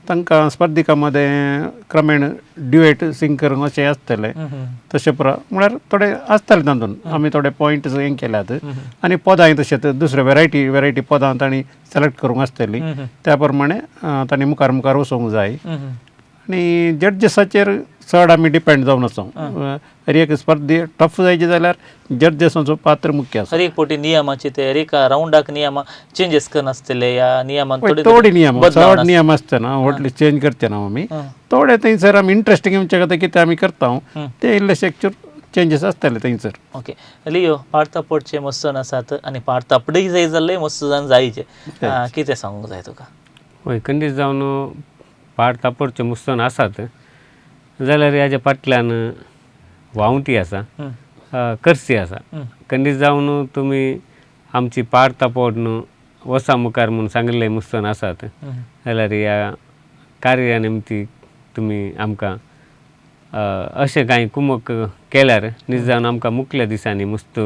[SPEAKER 5] तांकां स्पर्धिका मदें क्रमेण ड्युएट सिंग करूंक अशें आसतलें तशें पुरो म्हळ्यार थोडे आसतले तातूंत आमी थोडे पॉयंट्स हें केल्यात आनी पदांय तशेंच दुसरे वेरायटी वेरायटी पदां तांणी सिलेक्ट करूंक आसतली त्या प्रमाणे तांणी मुखार मुखार वचोंक जाय आनी जड्जसाचेर चड आमी डिपेंड जावन आसा. हर एक स्पर्धी टफ जायची जाल्यार जड्जसांचो पात्र मुख्य आसा.
[SPEAKER 3] हर एक फावटी नियमाचे ते हर एका रावंडाक नियम चेंजीस करनासतले या नियमान
[SPEAKER 5] थोडे नियम चड नियम आसतना व्हडले चेंज करचे ना आमी थोडे थंयसर आमी इंट्रस्टींग येवचे खातीर कितें आमी करता ते इल्लेशे एक्चुअल चेंजीस आसतले थंयसर.
[SPEAKER 3] ओके लियो पाड तापडचे मस्त जाण आसात आनी पाड तापडूय जाय जाल्ले मस्त जाण जायचे कितें सांगूंक जाय तुका?
[SPEAKER 4] वय खंडीत जावन पाड तापडचे मस्त जाण आसात जाल्यार ह्याच्या फाटल्यान व्हांवती आसा करसी आसा. खंडीत जावन तुमी आमची पाड तापड न्हू वसा मुखार म्हूण सांगिल्ले मुस्तन आसात जाल्यार ह्या कार्या निमती तुमी आमकां अशें कांय कुमक केल्यार न्ही जावन आमकां मुखल्या दिसांनी मस्त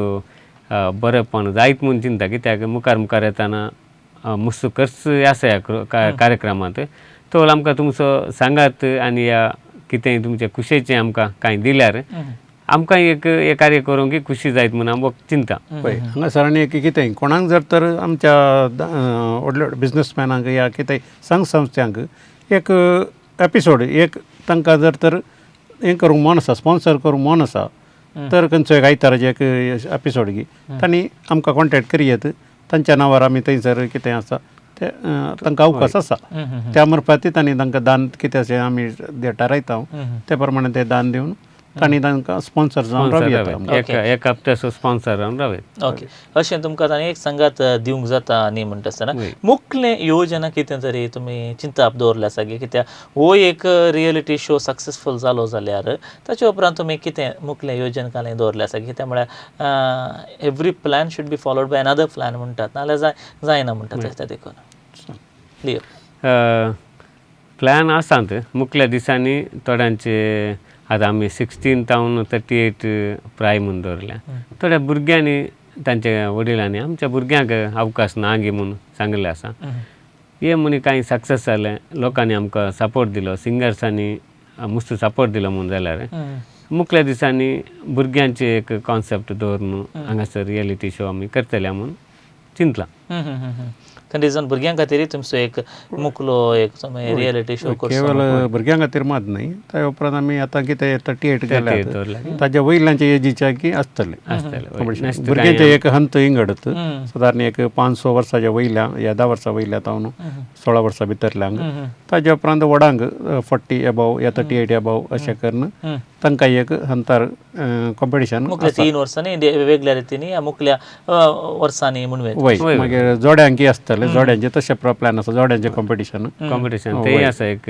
[SPEAKER 4] बरेंपण जायत म्हूण चिंता कित्याक मुखार मुखार येताना मस्त खर्च आसा ह्या कार्यक्रमांत तो आमकां तुमचो सांगात आनी ह्या कितेंय तुमचे खुशेचें आमकां कांय दिल्यार आमकां एक हे कार्य करूंक की खुशी जायत म्हूण आमकां चिंता.
[SPEAKER 5] पळय हांगासर आनी एक कितें कोणाक जर तर आमच्या व्हडल्या बिजनसमॅनांक या कितें संघ संस्थांक एक एपिसोड एक तांकां जर तर हें करूंक मन आसा स्पॉन्सर करूंक मन आसा तर खंयचो एक आयताराचें एक एपिसोड की तांणी आमकां कॉन्टेक्ट करयेत तांच्या नांवार आमी थंयसर कितें आसा ते तांकां अवकाश आसा त्या मार्फत तांणी तांकां दान कितें अशें आमी थारायता ते प्रमाणे ते दान दिवन तांणी तांकां स्पॉन्सर जावन रावया
[SPEAKER 4] एक हप्त्याचो स्पॉन्सर जावन रावयता.
[SPEAKER 3] ओके अशें तुमकां तांणी एक संगात दिवंक जाता न्ही म्हणटा आसतना मुखलें योजना कितें तरी तुमी चिंताप दवरलें आसा की कित्याक हो एक रियलिटी शो सक्सेसफूल जालो जाल्यार ताचे उपरांत तुमी कितें मुखलें योजन कांय दवरलें आसा कित्याक म्हळ्यार every plan should be followed by another plan म्हणटात नाजाल्यार जायना म्हणटात तशें देखून लियो
[SPEAKER 4] प्लॅन आसात मुखल्या दिसांनी थोड्यांचे आतां आमी 16 तावन 38 प्राय म्हूण दवरल्या थोड्या भुरग्यांनी तांच्या वडिलांनी आमच्या भुरग्यांक अवकाश ना गे म्हूण सांगिल्लें आसा. हे म्हूण कांय सक्सेस जालें लोकांनी आमकां सपोर्ट दिलो सिंगर्सांनी मस्त सपोर्ट दिलो म्हूण जाल्यार मुखल्या दिसांनी भुरग्यांचे एक कॉन्सेप्ट दवरून हांगासर रियलिटी शो आमी करतले म्हूण चिंतलां.
[SPEAKER 3] कंडीजन भुरग्यां खातीर तुमचो एक मुखलो एक रियलिटी शो
[SPEAKER 5] केवल भुरग्यां खातीर मात न्हय त्या उपरांत आमी आतां कितें 38 गेल्या ताज्या वयल्यांचे एजीच्या की आसतलें भुरग्यांचे एक हंत इंगडत सादारण एक 5-6 वर्साच्या वयल्या या 10 वर्सां वयल्या तावन 16 वर्सां भितरल्यांक ताज्या उपरांत व्हडांक 40 एबव या 38 एबव अशें करून तांकां एक हंतार कॉम्पिटिशन
[SPEAKER 3] मुखल्या 3 वर्सांनी वेगळ्या रितीनी मुखल्या वर्सांनी म्हणून
[SPEAKER 5] वय मागीर जोड्यांकी आसतले जोड्यांचे तशें प्लॅन आसा जोड्यांचे कॉम्पिटिशन
[SPEAKER 4] कॉम्पिटिशन तेय आसा एक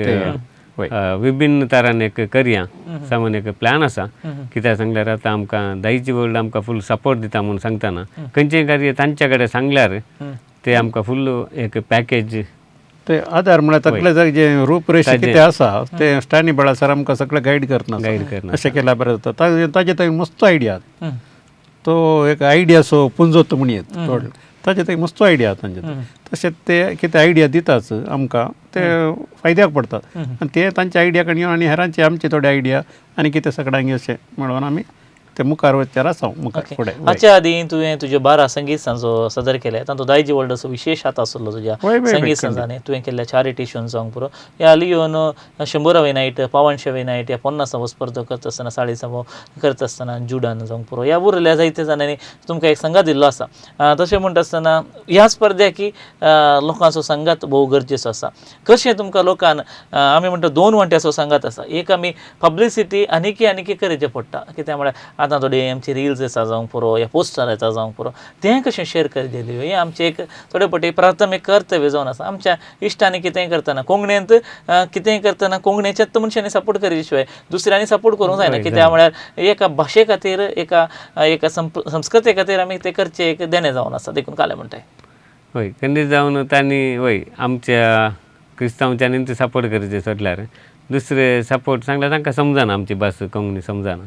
[SPEAKER 4] विभिन्न तरान एक करया सामान एक प्लॅन आसा कित्याक सांगल्यार आतां आमकां दायजी वर्ल्ड आमकां फूल सपोर्ट दिता म्हूण सांगतना खंयचेय कार्य तांच्या कडेन सांगल्यार ते आमकां फूल एक पॅकेज
[SPEAKER 5] ते आदार म्हळ्यार सगळे जे रूपरेशे कितें आसा ते स्टॅनी बेळा सर आमकां सगळें गायड करना अशें केल्यार बरें जाता. ताजे थंय मस्त आयडिया तो एक आयडिया सो पुंजोत म्हणयेत ताजे थंय मस्त आयडिया तांचे तशेंच ते कितें आयडिया दिताच आमकां ते फायद्याक पडटात आनी ते तांचे आयडिया कडेन आनी हेरांचे आमचे थोडे आयडिया आनी कितें सगळ्यांक अशें मेळोवन आमी ते मुखार वचचेर आसा मुखार फुडें.
[SPEAKER 3] हाच्या आदी तुवें तुज्यो 12 संगीत सांजो सदर केले, तातूंत दायजी वर्ल्ड असो विशेश हात आसलो तुज्या संगीत सांजांनी. तुवें केल्ल्या चॅरिटी शोन जावंक पुरो, ह्या लियोन 100वी नायट, 500वी नायट, ह्या 50वो स्पर्धा करता आसतना, 40वो करता आसतना जुडान जावंक पुरो, ह्या उरल्या जायते जाणांनी तुमकां एक संगात दिल्लो आसा. तशें म्हणटा आसतना ह्या स्पर्ध्याकी लोकांचो संगात भोव गरजेचो आसा. कशें तुमकां लोकान आमी म्हणटा 2 वांट्याचो संगात आसा. एक आमी पब्लिसिटी आनीकी आनीकी करचें पडटा, कित्याक म्हळ्यार आतां थोडे आमचे रिल्स आसा जावंक पुरो, या पोस्टर येता जावंक पुरो, तें कशें शेर करचें हें आमचें एक थोडे फावटी प्राथमीक कर्तव्य जावन आसा. आमच्या इश्टांनी कितेंय करतना कोंकणींत कितेंय करतना कोंकणीच्याच मनशांनी सपोर्ट करचे शिवाय दुसऱ्यांनी सपोर्ट करूंक जायना. कित्याक म्हळ्यार एका भाशे खातीर, एका एका संस्कृते खातीर आमी तें करचें एक देणें जावन आसा. देखून कालें म्हणटाय.
[SPEAKER 4] वय खंडीत जावन तांणी वय आमच्या क्रिस्तांवच्यांनी ते सपोर्ट करचे सोडल्यार दुसरे सपोर्ट सांगल्यार तांकां समजना, आमची भास कोंकणी समजना.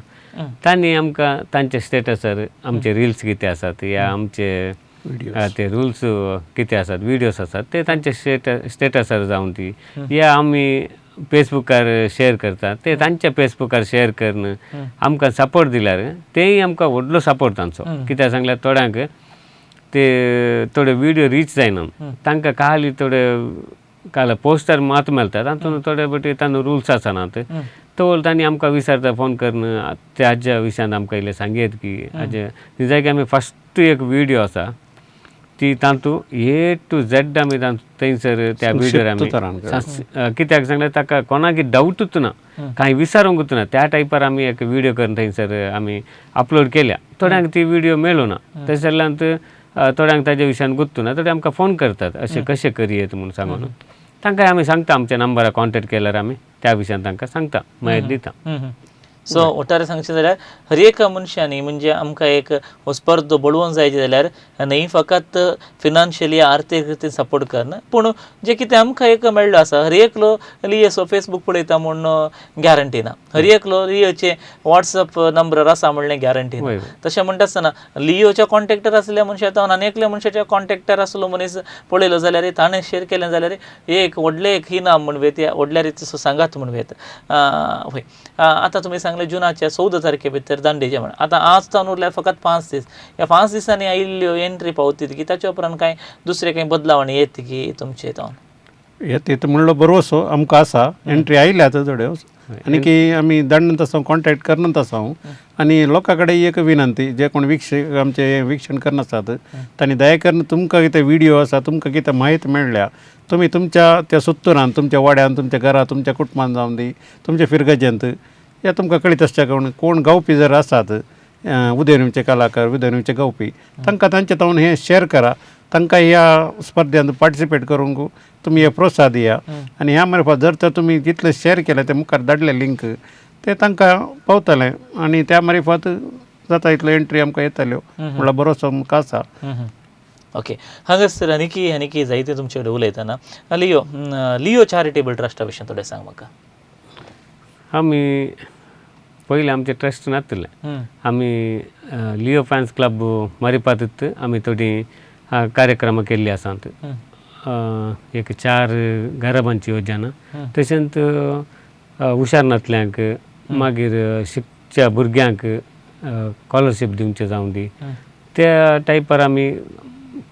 [SPEAKER 4] तांणी आमकां तांच्या स्टेटसार आमचे रिल्स कितें आसात या आमचे ते रुल्स कितें आसात, विडियोज आसात, ते तांच्या स्टेटसार जावन ती या आमी फेसबुकार शेअर करतात ते तांच्या फेसबुकार शेअर करून आमकां सपोर्ट दिल्यार तेय आमकां व्हडलो सपोर्ट तांचो. कित्याक सांगल्यार थोड्यांक ते थोडे विडियो रीच जायना, तांकां खाली थोडे काल पोस्टर मात मेळटा, तातूंत थोडे बटे तांचो रुल्स आसनात. तो तांणी आमकां विचारता फोन करून त्या हाज्या विशयान आमकां इल्लें सांगयत की हाजे जाय आमी फस्ट एक विडियो आसा ती तातूंत ए टू झेड आमी थंयसर त्या विडियोर आमी कित्याक सांगल्यार ताका कोणाक डावटूच ना, कांय विचारूंकूच ना, त्या टायपार आमी एक विडियो करून थंयसर आमी अपलोड केल्या. थोड्यांक ती विडियो मेळूना, तशें जाल्यार थोड्यांक ताज्या विशयान गुत्तू ना, थोडे आमकां फोन करतात अशें कशें करयेत म्हूण सांगून. तांकां आमी सांगता आमच्या नंबरार कॉन्टेक्ट केल्यार आमी त्या विशयान तांकां सांगता, मागीर दिता.
[SPEAKER 3] सो ओटारे सांगचें जाल्यार हर एका मनशांनी म्हणजे आमकां एक हो स्पर्धो बळोवन जाय जाल्यार न्हय फकत फिनान्शियली आर्थीक रितीन सपोर्ट करना, पूण जें कितें आमकां एक मेळ्ळो आसा हर एकलो लियेचो फेसबूक पळयता म्हूण गॅरंटी ना, हर एकलो लियोचे वॉट्सएप नंबरार आसा म्हणलें गॅरंटी ना. तशें म्हणटा आसतना लियोच्या कॉन्टेक्टर आसल्या मनशा जावन आनी एकल्या मनशाच्या कॉन्टेक्टर आसलो मनीस पळयलो जाल्यार ताणें शेर केलें जाल्यार एक व्हडलें एक इनाम म्हण वेत, व्हडल्या रितीचो सांगात म्हण वेत. हय, आतां तुमी सांगलें जुनाच्या 14 तारखे भितर दांडेचे म्हण, आतां आज तावन उरल्यार फकत 5 दीस. ह्या 5 दिसांनी आयिल्ल्यो एंट्री पावतीत की ताच्या उपरांत कांय दुसरे कांय बदलावणी येत की तुमचे तावन
[SPEAKER 5] येत म्हणलो बरोसो आमकां आसा एंट्री आयल्या आतां थोड्यो आनी की आमी दांडत आसा, कॉन्टेक्ट करनत आसा. आनी लोकां कडेन एक विनंती, जे कोण वीक्षक आमचे वीक्षण करनासात तांणी दया करून तुमकां कितें विडियो आसा, तुमकां कितें म्हायती मेळ्ळ्या, तुमी तुमच्या त्या सुत्तुरान, तुमच्या वाड्यान, तुमच्या घरा, तुमच्या कुटुंबान जावन दी, तुमच्या फिरगजेंत या तुमकां कळीत आसच्या कोण कोण गावपी जर आसात उदयनचे कलाकार, उदयनचे गावपी, तांकां तांचे तावन हें शेअर करा, तांकां ह्या स्पर्धेंत पार्टिसिपेट करूंक तुमी हे प्रोत्साह दिया. आनी ह्या मार्फत जर तर तुमी जितलें शेअर केलें ते मुखार धाडलें लिंक ते तांकां पावतलें आनी त्या मार्फत जाता इतल्यो एंट्री आमकां येतल्यो म्हणल्यार बरोसो आमकां आसा.
[SPEAKER 3] ओके, हांगासर आनीकी आनीकी जायते तुमचे कडेन उलयतना लियो लियो चॅरिटेबल ट्रस्टा विशीं थोडें सांग म्हाका.
[SPEAKER 4] आमी पयलीं आमचें ट्रस्ट नासलें, आमी लियो फॅन्स क्लब मरिपातूच आमी थोडीं कार्यक्रमां केल्लीं आसात. एक 4 गरबांची योजना, तशेंच हुशार नातल्यांक, मागीर शिकच्या भुरग्यांक स्कॉलरशीप दिवचें जावं दी, त्या टायपार आमी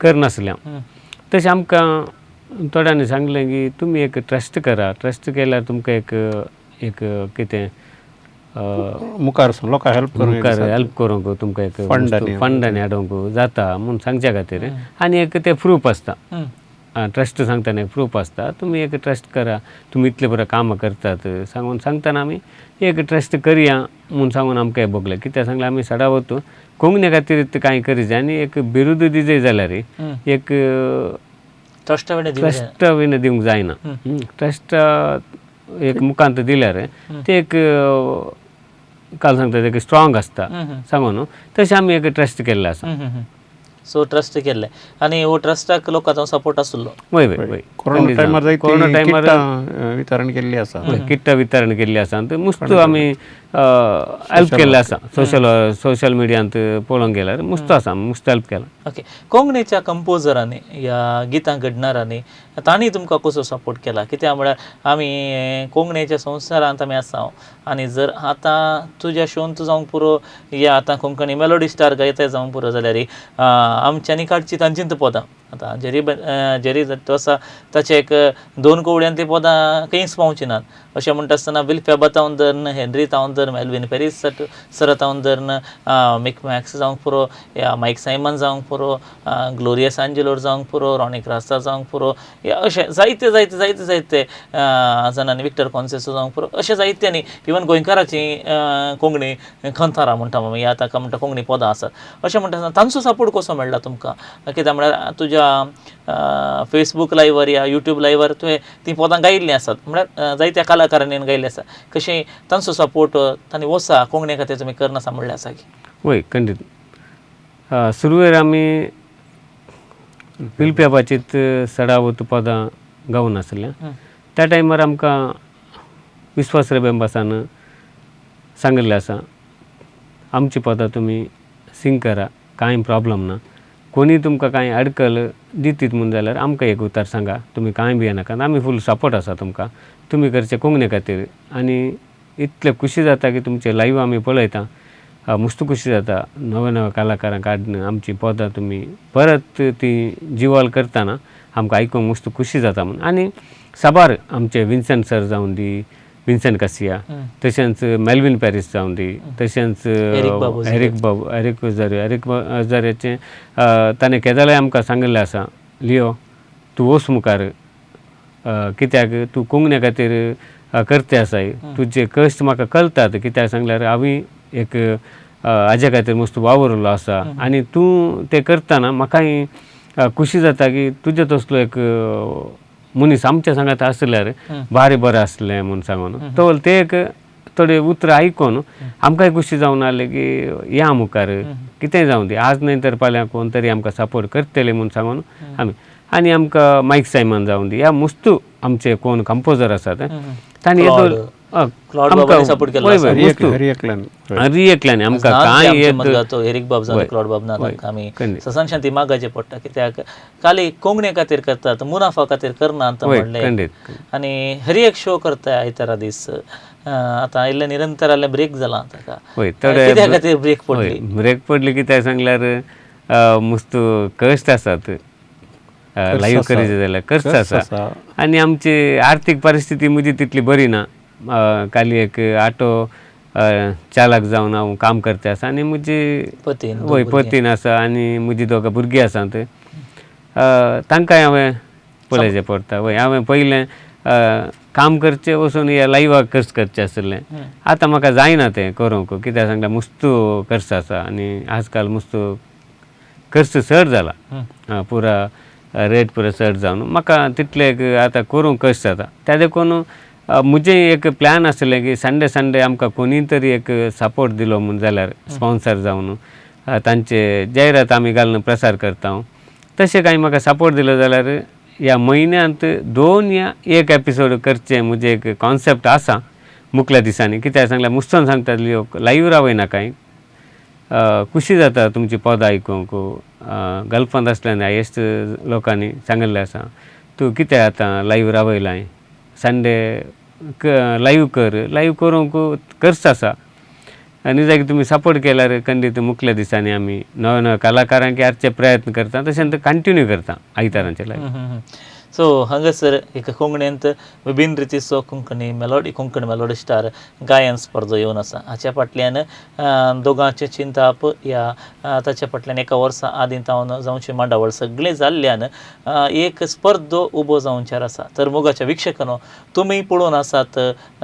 [SPEAKER 4] करनासले. तशें आमकां थोड्यांनी सांगलें की तुमी एक ट्रस्ट करा, ट्रस्ट केल्यार तुमकां एक एक कितें
[SPEAKER 5] मुखार लोकांक हेल्प करूंक,
[SPEAKER 4] मुखार हेल्प करूंक तुमकां एक फंड आनी हाडूंक जाता म्हूण सांगच्या खातीर. आनी एक तें प्रूफ आसता, ट्रस्ट सांगतना एक प्रूफ आसता, तुमी एक ट्रस्ट करा, तुमी इतले बरें कामां करतात सांगून सांगतना आमी एक ट्रस्ट करया म्हूण सांगून आमकां हें भोगलें. कित्याक सांगलें आमी सदांच कोंकणी खातीर कांय करीजाय आनी एक बिरुद दिजय जाल्यार एक ट्रस्ट बीन दिवंक जायना. ट्रस्ट एक मुखांत दिल्यार ते एक काल सांगता एक स्ट्रॉंग आसता सांगू न्हू, तशें आमी एक ट्रस्ट केल्लें आसा.
[SPEAKER 3] सो ट्रस्ट केल्लें आनी हो ट्रस्टाक लोकांचो सपोर्ट आसलो.
[SPEAKER 4] वय वय वय,
[SPEAKER 5] कोरोना टायमार वितरण केल्ली आसा,
[SPEAKER 4] किट्टां वितरण केल्ली आसा. मुस्त आमी हेल्प केल्लें आसा. सोशल मिडियांत पळोवंक गेल्यार मस्त आसा, मस्त हेल्प केला.
[SPEAKER 3] ओके, कोंकणीच्या कंपोजरांनी या गितां घडणारांनी तांणी तुमकां कसो सपोर्ट केला? कित्याक म्हळ्यार आमी कोंकणीच्या संवसारांत आमी आसा आनी जर आतां तुज्या शोन तूं जावंक पुरो या आतां कोंकणी मेलोडी स्टार गायताय जावंक पुरो जाल्यार आमच्यांनी काडची तांचींच पदां. आतां जेरी तो आसा ताचे एक 2 कवड्यान ती पदां खंयच पावची नात. अशें म्हणटा आसतना विल्फ्या तावन धरून हेनरी तावन धरून मेलवीन पेरीस सर तावन धरून मिक मॅक्स जावंक पुरो या मायक सायमन जावंक पुरो, ग्लोरियस आंजेलोर जावंक पुरो, रॉनी क्रास्ता जावंक पुरो, या अशें जायते जायते जायते जायते जाणांनी विक्टर कॉन्सेसो जावंक पुरो, अशें जायत्यांनी इवन गोंयकाराची कोंकणी खंतारां म्हणटा आमी या ताका म्हणटा कोंकणी पदां आसात. अशें म्हणटा आसतना तांचो सपोर्ट कसो मेळ्ळा तुमकां? कित्याक म्हळ्यार तुज्या फेसबूक लायव्हर या यूट्यूब लायव्हर तुवें तीं पदां गायिल्लीं आसात, म्हळ्यार जायत्या कलाकारांनी गायिल्लीं आसा, कशें तांचो सपोर्ट तांणी वसा कोंकणी खातीर तुमी करनासा म्हणलें आसा की?
[SPEAKER 4] वय खंडीत. सुरवेर आमी पिलप्याबाचीत सडावत पदां गावन आसल्या त्या टायमार आमकां विस्वास रेबेंबासान सांगिल्लें आसा आमची पदां तुमी सिंग करा, कांय प्रॉब्लम ना, कोणी तुमकां कांय अडकल दितीत म्हूण जाल्यार आमकां एक उतार सांगा, तुमी कांय भियेनाका, आमी फूल सपोर्ट आसा तुमकां, तुमी करचे कोंकणी खातीर. आनी इतले खुशी जाता की तुमचे लायव्ह आमी पळयता, मस्त खुशी जाता, नवे नवे कलाकारांक हाडून आमची पदां तुमी परत ती जिवाल करतना आमकां आयकूंक मस्त खुशी जाता म्हूण. आनी साबार आमचे विन्सन सर जावन दी, विन्सन कासिया, तशेंच मेलवीन पॅरीस जावन दी, तशेंच एरीक बाबू, एरीक अजारी, एरीक अजाऱ्याचें ताणें केदोळाय आमकां सांगिल्लें आसा, लियो तूं वच मुखार, कित्याक तूं कोंकणी खातीर करते आसाय, तुजे कश्ट म्हाका कळटात, कित्याक सांगल्यार हांवें एक हाज्या खातीर मस्त वावुरलो आसा आनी तूं तें करतना म्हाकाय खुशी जाता की तुजे तसलो एक मनीस आमच्या सांगात आसल्यार भारी बरें आसलें म्हूण सांगून तो ते एक थोडे उतरां आयकून आमकांय खुशी जावन आसलें की या मुखार कितेंय जावं दी, आज न्हय तर फाल्यां कोण तरी आमकां सपोर्ट करतले म्हूण सांगून आमी. आनी आमकां मायक सायमन जावं दी, ह्या मुस्तू आमचे कोण कंपोजर आसात तांणी हर एकल्यान आमकां कांय
[SPEAKER 3] एरीक बाब जावं क्लॉड बाब ना तांकां आमी ससनशांती मागाचें पडटा, कित्याक खाली कोंकणी खातीर करतात, मुनाफा खातीर करनात म्हणलें. आनी हर एक शो करता आयतारा दीस, आतां इल्लें निरंतर आयिल्लें ब्रेक जाला ताका, कित्या खातीर ब्रेक पडली?
[SPEAKER 4] ब्रेक पडली कित्याक सांगल्यार मस्त कश्ट आसात लायव्ह करीत जाल्यार खर्च आसा आनी आमची आर्थीक परिस्थिती म्हजी तितली बरी ना. खाली एक ऑटो चालक जावन हांव काम करता आसा आनी म्हजी वय पतीन आसा आनी म्हजी दोगां भुरगीं आसात, तांकांय हांवें पळोवचें पडटा. वय हांवें पयलें काम करचें वचून ह्या लायव्हाक खर्च करचें आशिल्लें, आतां म्हाका जायना तें करूंक, कित्याक सांगल्यार मस्त खर्च आसा आनी आजकाल मस्त खर्च चड जाला, पुरा रेट पुरा चड जावन म्हाका तितलें आतां करूंक कश्ट जाता. त्या देखून म्हजें एक प्लॅन आसलें की संडे संडे आमकां कोणीय तरी एक सपोर्ट दिलो म्हूण जाल्यार स्पॉन्सर जावन तांचे जायरात आमी घालून प्रसार करता, तशें कांय म्हाका सपोर्ट दिलो जाल्यार ह्या म्हयन्यांत 2 या 1 एपिसोड करचें म्हजें एक कॉन्सेप्ट आसा मुखल्या दिसांनी. कित्याक सांगल्यार मुस्तोन सांगता लायव्ह रावयना कांय, खुशी जाता तुमची पदां आयकूंक. गल्फांत आसल्यान हायेस्ट लोकांनी सांगिल्लें आसा तूं कितें आतां लायव्ह रावयलाय, संडे लायव्ह कर, लायव्ह करूंक खर्च आसा आनी जाय तुमी सपोर्ट केल्यार खंडीत मुखल्या दिसांनी आमी नव्या नव्या कलाकारांक हाडचे प्रयत्न करता, तशेंच कंटिन्यू करता आयतारांचे लायव्ह.
[SPEAKER 3] सो हांगासर एक कोंकणींत विभिन्न रितीचो कोंकणी मेलोडी स्टार गायन स्पर्धा येवन आसा. हाच्या फाटल्यान दोगांचें चिंताप ह्या ताच्या फाटल्यान एका वर्सा आदीं तावन जावची मांडावळ सगळें जाल्ल्यान एक स्पर्धो उबो जावच्यार आसा. तर मोगाच्या वीक्षकांनो, तुमी पळोवन आसात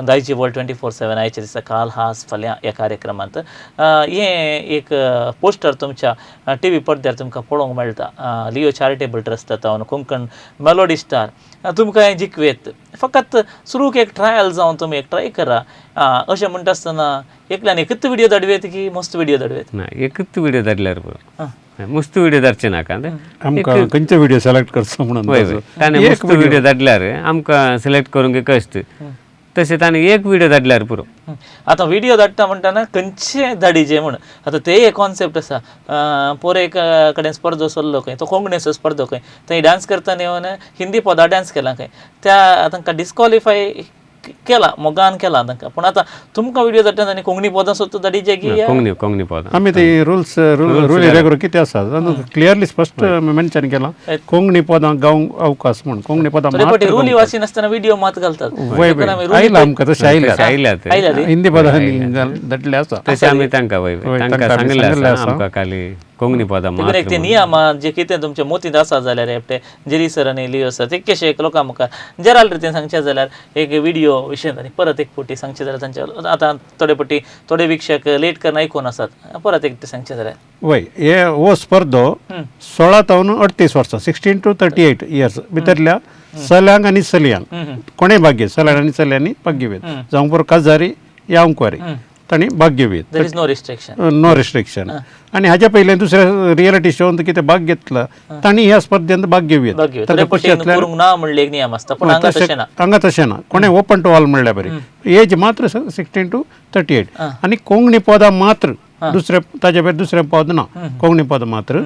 [SPEAKER 3] दायजी वर्ल्ड 24/7 आयच्या दिसा काल हास फाल्यां ह्या कार्यक्रमांत हें एक पोस्टर तुमच्या टी व्ही पडद्यार तुमकां पळोवंक मेळटा. लिओ चॅरिटेबल ट्रस्ट तावन कोंकण मेलोडी स्टार तुमकां हें जिखवेत, फकत सुरूक एक ट्रायल जावन तुमी एक ट्राय करा. अशें म्हणटा आसतना एकल्यान एकूच व्हिडियो धाडुयेत की मस्त व्हिडियो धाडुयेत?
[SPEAKER 4] ना, एकूच व्हिडियो धाडल्यार पुरो, मस्त व्हिडियो धाडचे नाका,
[SPEAKER 5] आमकां खंयचे व्हिडियो सिलेक्ट करचो म्हणून
[SPEAKER 4] ताणें मस्त व्हिडियो धाडल्यार आमकां सिलेक्ट करूंक कश्ट. तशें ताणें एक व्हिडियो धाडल्यार पुरो.
[SPEAKER 3] आतां व्हिडियो धाडटा म्हणटना खंयचे धाडीचे म्हूण आतां ते एक कॉन्सेप्ट आसा. पोर एक कडेन स्पर्धो चल्लो खंय, तो कोंकणीचो स्पर्धो खंय, थंय डांस करतना येवन हिंदी पदां डांस केला खंय, त्या तांकां डिस्कॉलिफाय केला, मोगान केला तांकां. पूण आतां तुमकां व्हिडियो धाडटा आनी कोंकणी पदां सुद्दां धाडीचे की
[SPEAKER 4] कोंकणी कोंकणी पदां
[SPEAKER 5] आमी ते रुल्स रूल रेगुलर कितें आसा क्लियरली स्पश्ट मेन्शन केलां, कोंकणी पदां गावंक अवकाश म्हूण. कोंकणी पदां
[SPEAKER 3] थोडे फावटी रुली वाचिनासतना व्हिडियो मात घालतात.
[SPEAKER 5] आयला आमकां तशें
[SPEAKER 4] आयल्यात
[SPEAKER 5] हिंदी पदां धाडले आसा
[SPEAKER 4] तशें आमी तांकां वय तांकां सांगिल्लें आसा आमकां खाली कोंकणी पदां.
[SPEAKER 3] एक ते नियम जे कितें तुमच्या मोतींत आसा जाल्यार एकटे जेरी सर आनी लियो सर ते कशें एक लोकां मुखार जेराल रितीन सांगचें जाल्यार एक व्हिडियो विशय आनी परत एक फावटी सांगचें जाल्यार तांच्या आतां थोडे फावटी थोडे वीक्षक लेट करून आयकून आसात, परत एक सांगचें जाल्यार.
[SPEAKER 5] वय हे हो स्पर्धो 16 तावन 38 वर्सां 16 to 38 years भितरल्या चल्यांक आनी चलयांक कोणें भाग घेत, चल्यांक आनी चलयांनी भाग घेवं जावं पुरो काजारी या अंकुवारी तांणी भाग घेवं.
[SPEAKER 3] There is no restriction.
[SPEAKER 5] No restriction. आनी हाज्या पयलीं दुसऱ्या रियलिटी शोंत कितें भाग घेतला तांणी ह्या स्पर्धेंत भाग घेवं. हांगा तशें ना, कोणें ओपन टू ऑल म्हणल्यार बरी, एज मात्र 16 to 38 आनी कोंकणी पदां मात्र, दुसरे ताजे भायर दुसरें पद ना, कोंकणी पद मात्र.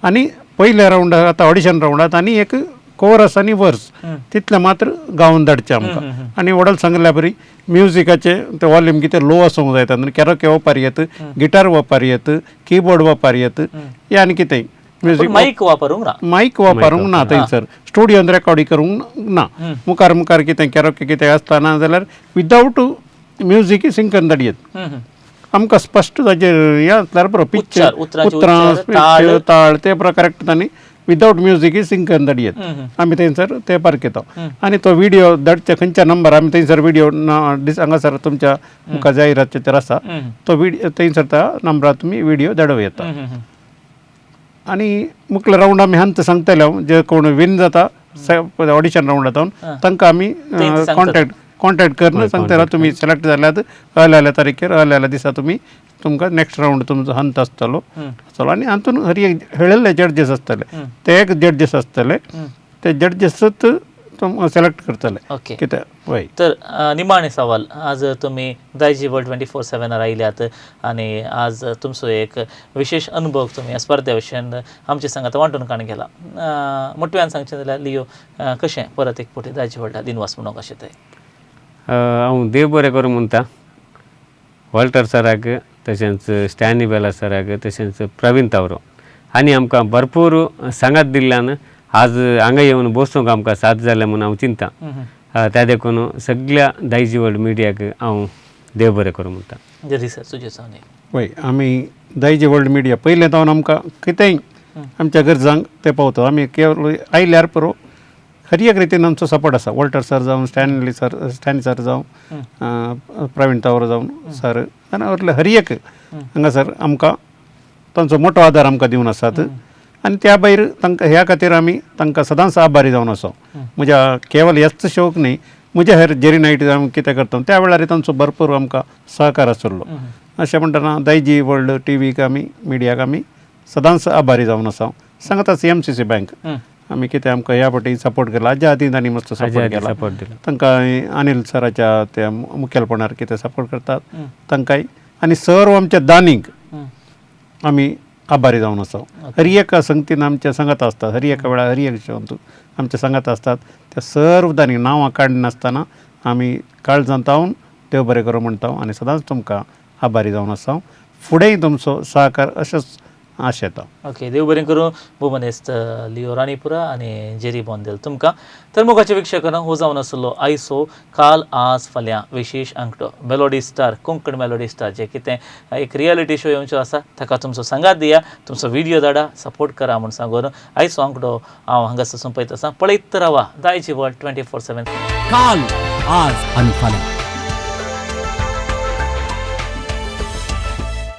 [SPEAKER 5] आनी पयल्या रावंडार आतां ऑडिशन रावंडात आनी एक कोरस आनी वर्स तितलें मात्र गावन धाडचें आमकां. आनी वडल सांगिल्ल्या बरी म्युजिकाचें तें वॉल्यूम कितें लो आसूंक जाय, तातूंत कॅरोके वापर येत, गिटार वापर येत, किबोर्ड वापर येत, हे आनी कितें
[SPEAKER 3] म्युजीक मायक वापरूंक ना,
[SPEAKER 5] मायक वापरूंक ना थंयसर स्टुडियोन रेकॉर्डिंग करूंक ना. मुखार मुखार कितें कॅरोके कितें आसता ना जाल्यार विदावट म्युजीक सिंग करून धाडयेत आमकां स्पश्ट ताजेर हें आसल्यार पुरो, पिक्चर उतरां ताळ ते करेक्ट तांणी विदावट म्युजीक सिंग करून धाडयेत आमी थंयसर ते पारखेता. आनी तो व्हिडियो धाडचे खंयच्या नंबर आमी थंयसर व्हिडियो हांगासर तुमच्या मुखार जाहिरातचेर आसा तो व्हिडियो थंयसर त्या नंबरार तुमी व्हिडियो धाडूं येता. आनी मुखले रावंड आमी हांत सांगतले हांव जे कोण विन जाता ऑडिशन रावंडा जावन तांकां आमी कॉन्टॅक्ट करून सांगतले तुमी सिलेक्ट जाल्यात हल्या तारखेर हल्या दिसा तुमी तुमकां नेक्स्ट रावंड तुमचो हंत आसतलो आसतलो. आनी हातून हर एक हेळिल्ले जड्जीस आसतले, ते एक जड्जीस आसतले, ते जड्जीसूच सिलेक्ट करतले कितें. वय
[SPEAKER 3] तर निमाणे सवाल, आज तुमी दायजी वर्ल्ड 24/7 आयल्यात आनी आज तुमचो एक विशेष अनुभव तुमी ह्या स्पर्धे विशयान आमचे सांगात वांटून काण गेला. मोटव्यान सांगचें जाल्यार लियो कशें परत एक फावटी दायजी वर्ल्डा दिनवास म्हणूंक कशें तें?
[SPEAKER 4] हांव देव बरें करूं म्हणटा वॉल्टर सराक, तशेंच स्टॅनी बेला सराक, तशेंच प्रवीण तावरो आनी आमकां भरपूर सांगात दिल्ल्यान आज हांगा येवन बसूंक आमकां साथ जालें म्हूण हांव चिंता. त्या देखून सगळ्या दायजी वर्ल्ड मिडियाक हांव देव बरें करूं म्हणटा.
[SPEAKER 3] जरी सर तुजें जावन
[SPEAKER 5] वय आमी दायजी वर्ल्ड मिडिया पयलें जावन आमकां कितेंय आमच्या गरजांक ते पावता. आमी केवल आयल्यार पुरो हर एक रितीन आमचो सपोर्ट आसा, वॉल्टर सर जावं, स्टॅनली सर, स्टॅनी सर जावं, प्रवीण तावर जावं सर, आनी हर एक हांगासर आमकां तांचो मोटो आदार आमकां दिवन आसात. आनी त्या भायर तांकां ह्या खातीर आमी तांकां सदांच आभारी जावन आसा. म्हज्या केवल ह्याच शोक न्ही, म्हज्या हेर जेरी नायट आमी कितें करता त्या वेळार तांचो भरपूर आमकां सहकार आशिल्लो. अशें म्हणटना दायजी वर्ल्ड टी व्हीक आमी मिडियाक आमी सदांच आभारी जावन आसा. सांगता CMCC bank आमी कितें आमकां ह्या फावटी सपोर्ट केला, हाज्या आदीं तांणी मस्त सपोर्ट केला तांकां, अनिल सराच्या त्या मुखेलपणार कितें सपोर्ट करतात तांकांय, आनी सर्व आमच्या दानींक आमी आभारी जावन आसा. हर एका संगतीन आमच्या सांगात आसतात, हर एका वेळार हर एक शोंत आमच्या सांगात आसतात. त्या सर्व दानींक नांवां काडनासतना आमी काळजांत जावन देव बरें करूं म्हणटा आनी सदांच तुमकां आभारी जावन आसा. फुडेंय तुमचो सहकार अशेंच आशेता.
[SPEAKER 3] ओके, देव बरें करूं भुवनेस्त लियो राणीपुरा आनी जेरी बोंदेल तुमकां. तर मोगाच्या वीक्षकांनो, हो जावन आसलो आयसो काल आज फाल्यां विशेष आंकडो melody star, Konkan melody star जे कितें एक रियलिटी शो येवचो आसा ताका तुमचो सांगात दिया, तुमचो व्हिडियो धाडा, सपोर्ट करा म्हूण सांगून आयचो आंकडो हांव हांगासर सोंपयत आसा. पळयत रावा दायजी वर्ल्ड 24/7.
[SPEAKER 2] काल, आज आनी फाल्यां.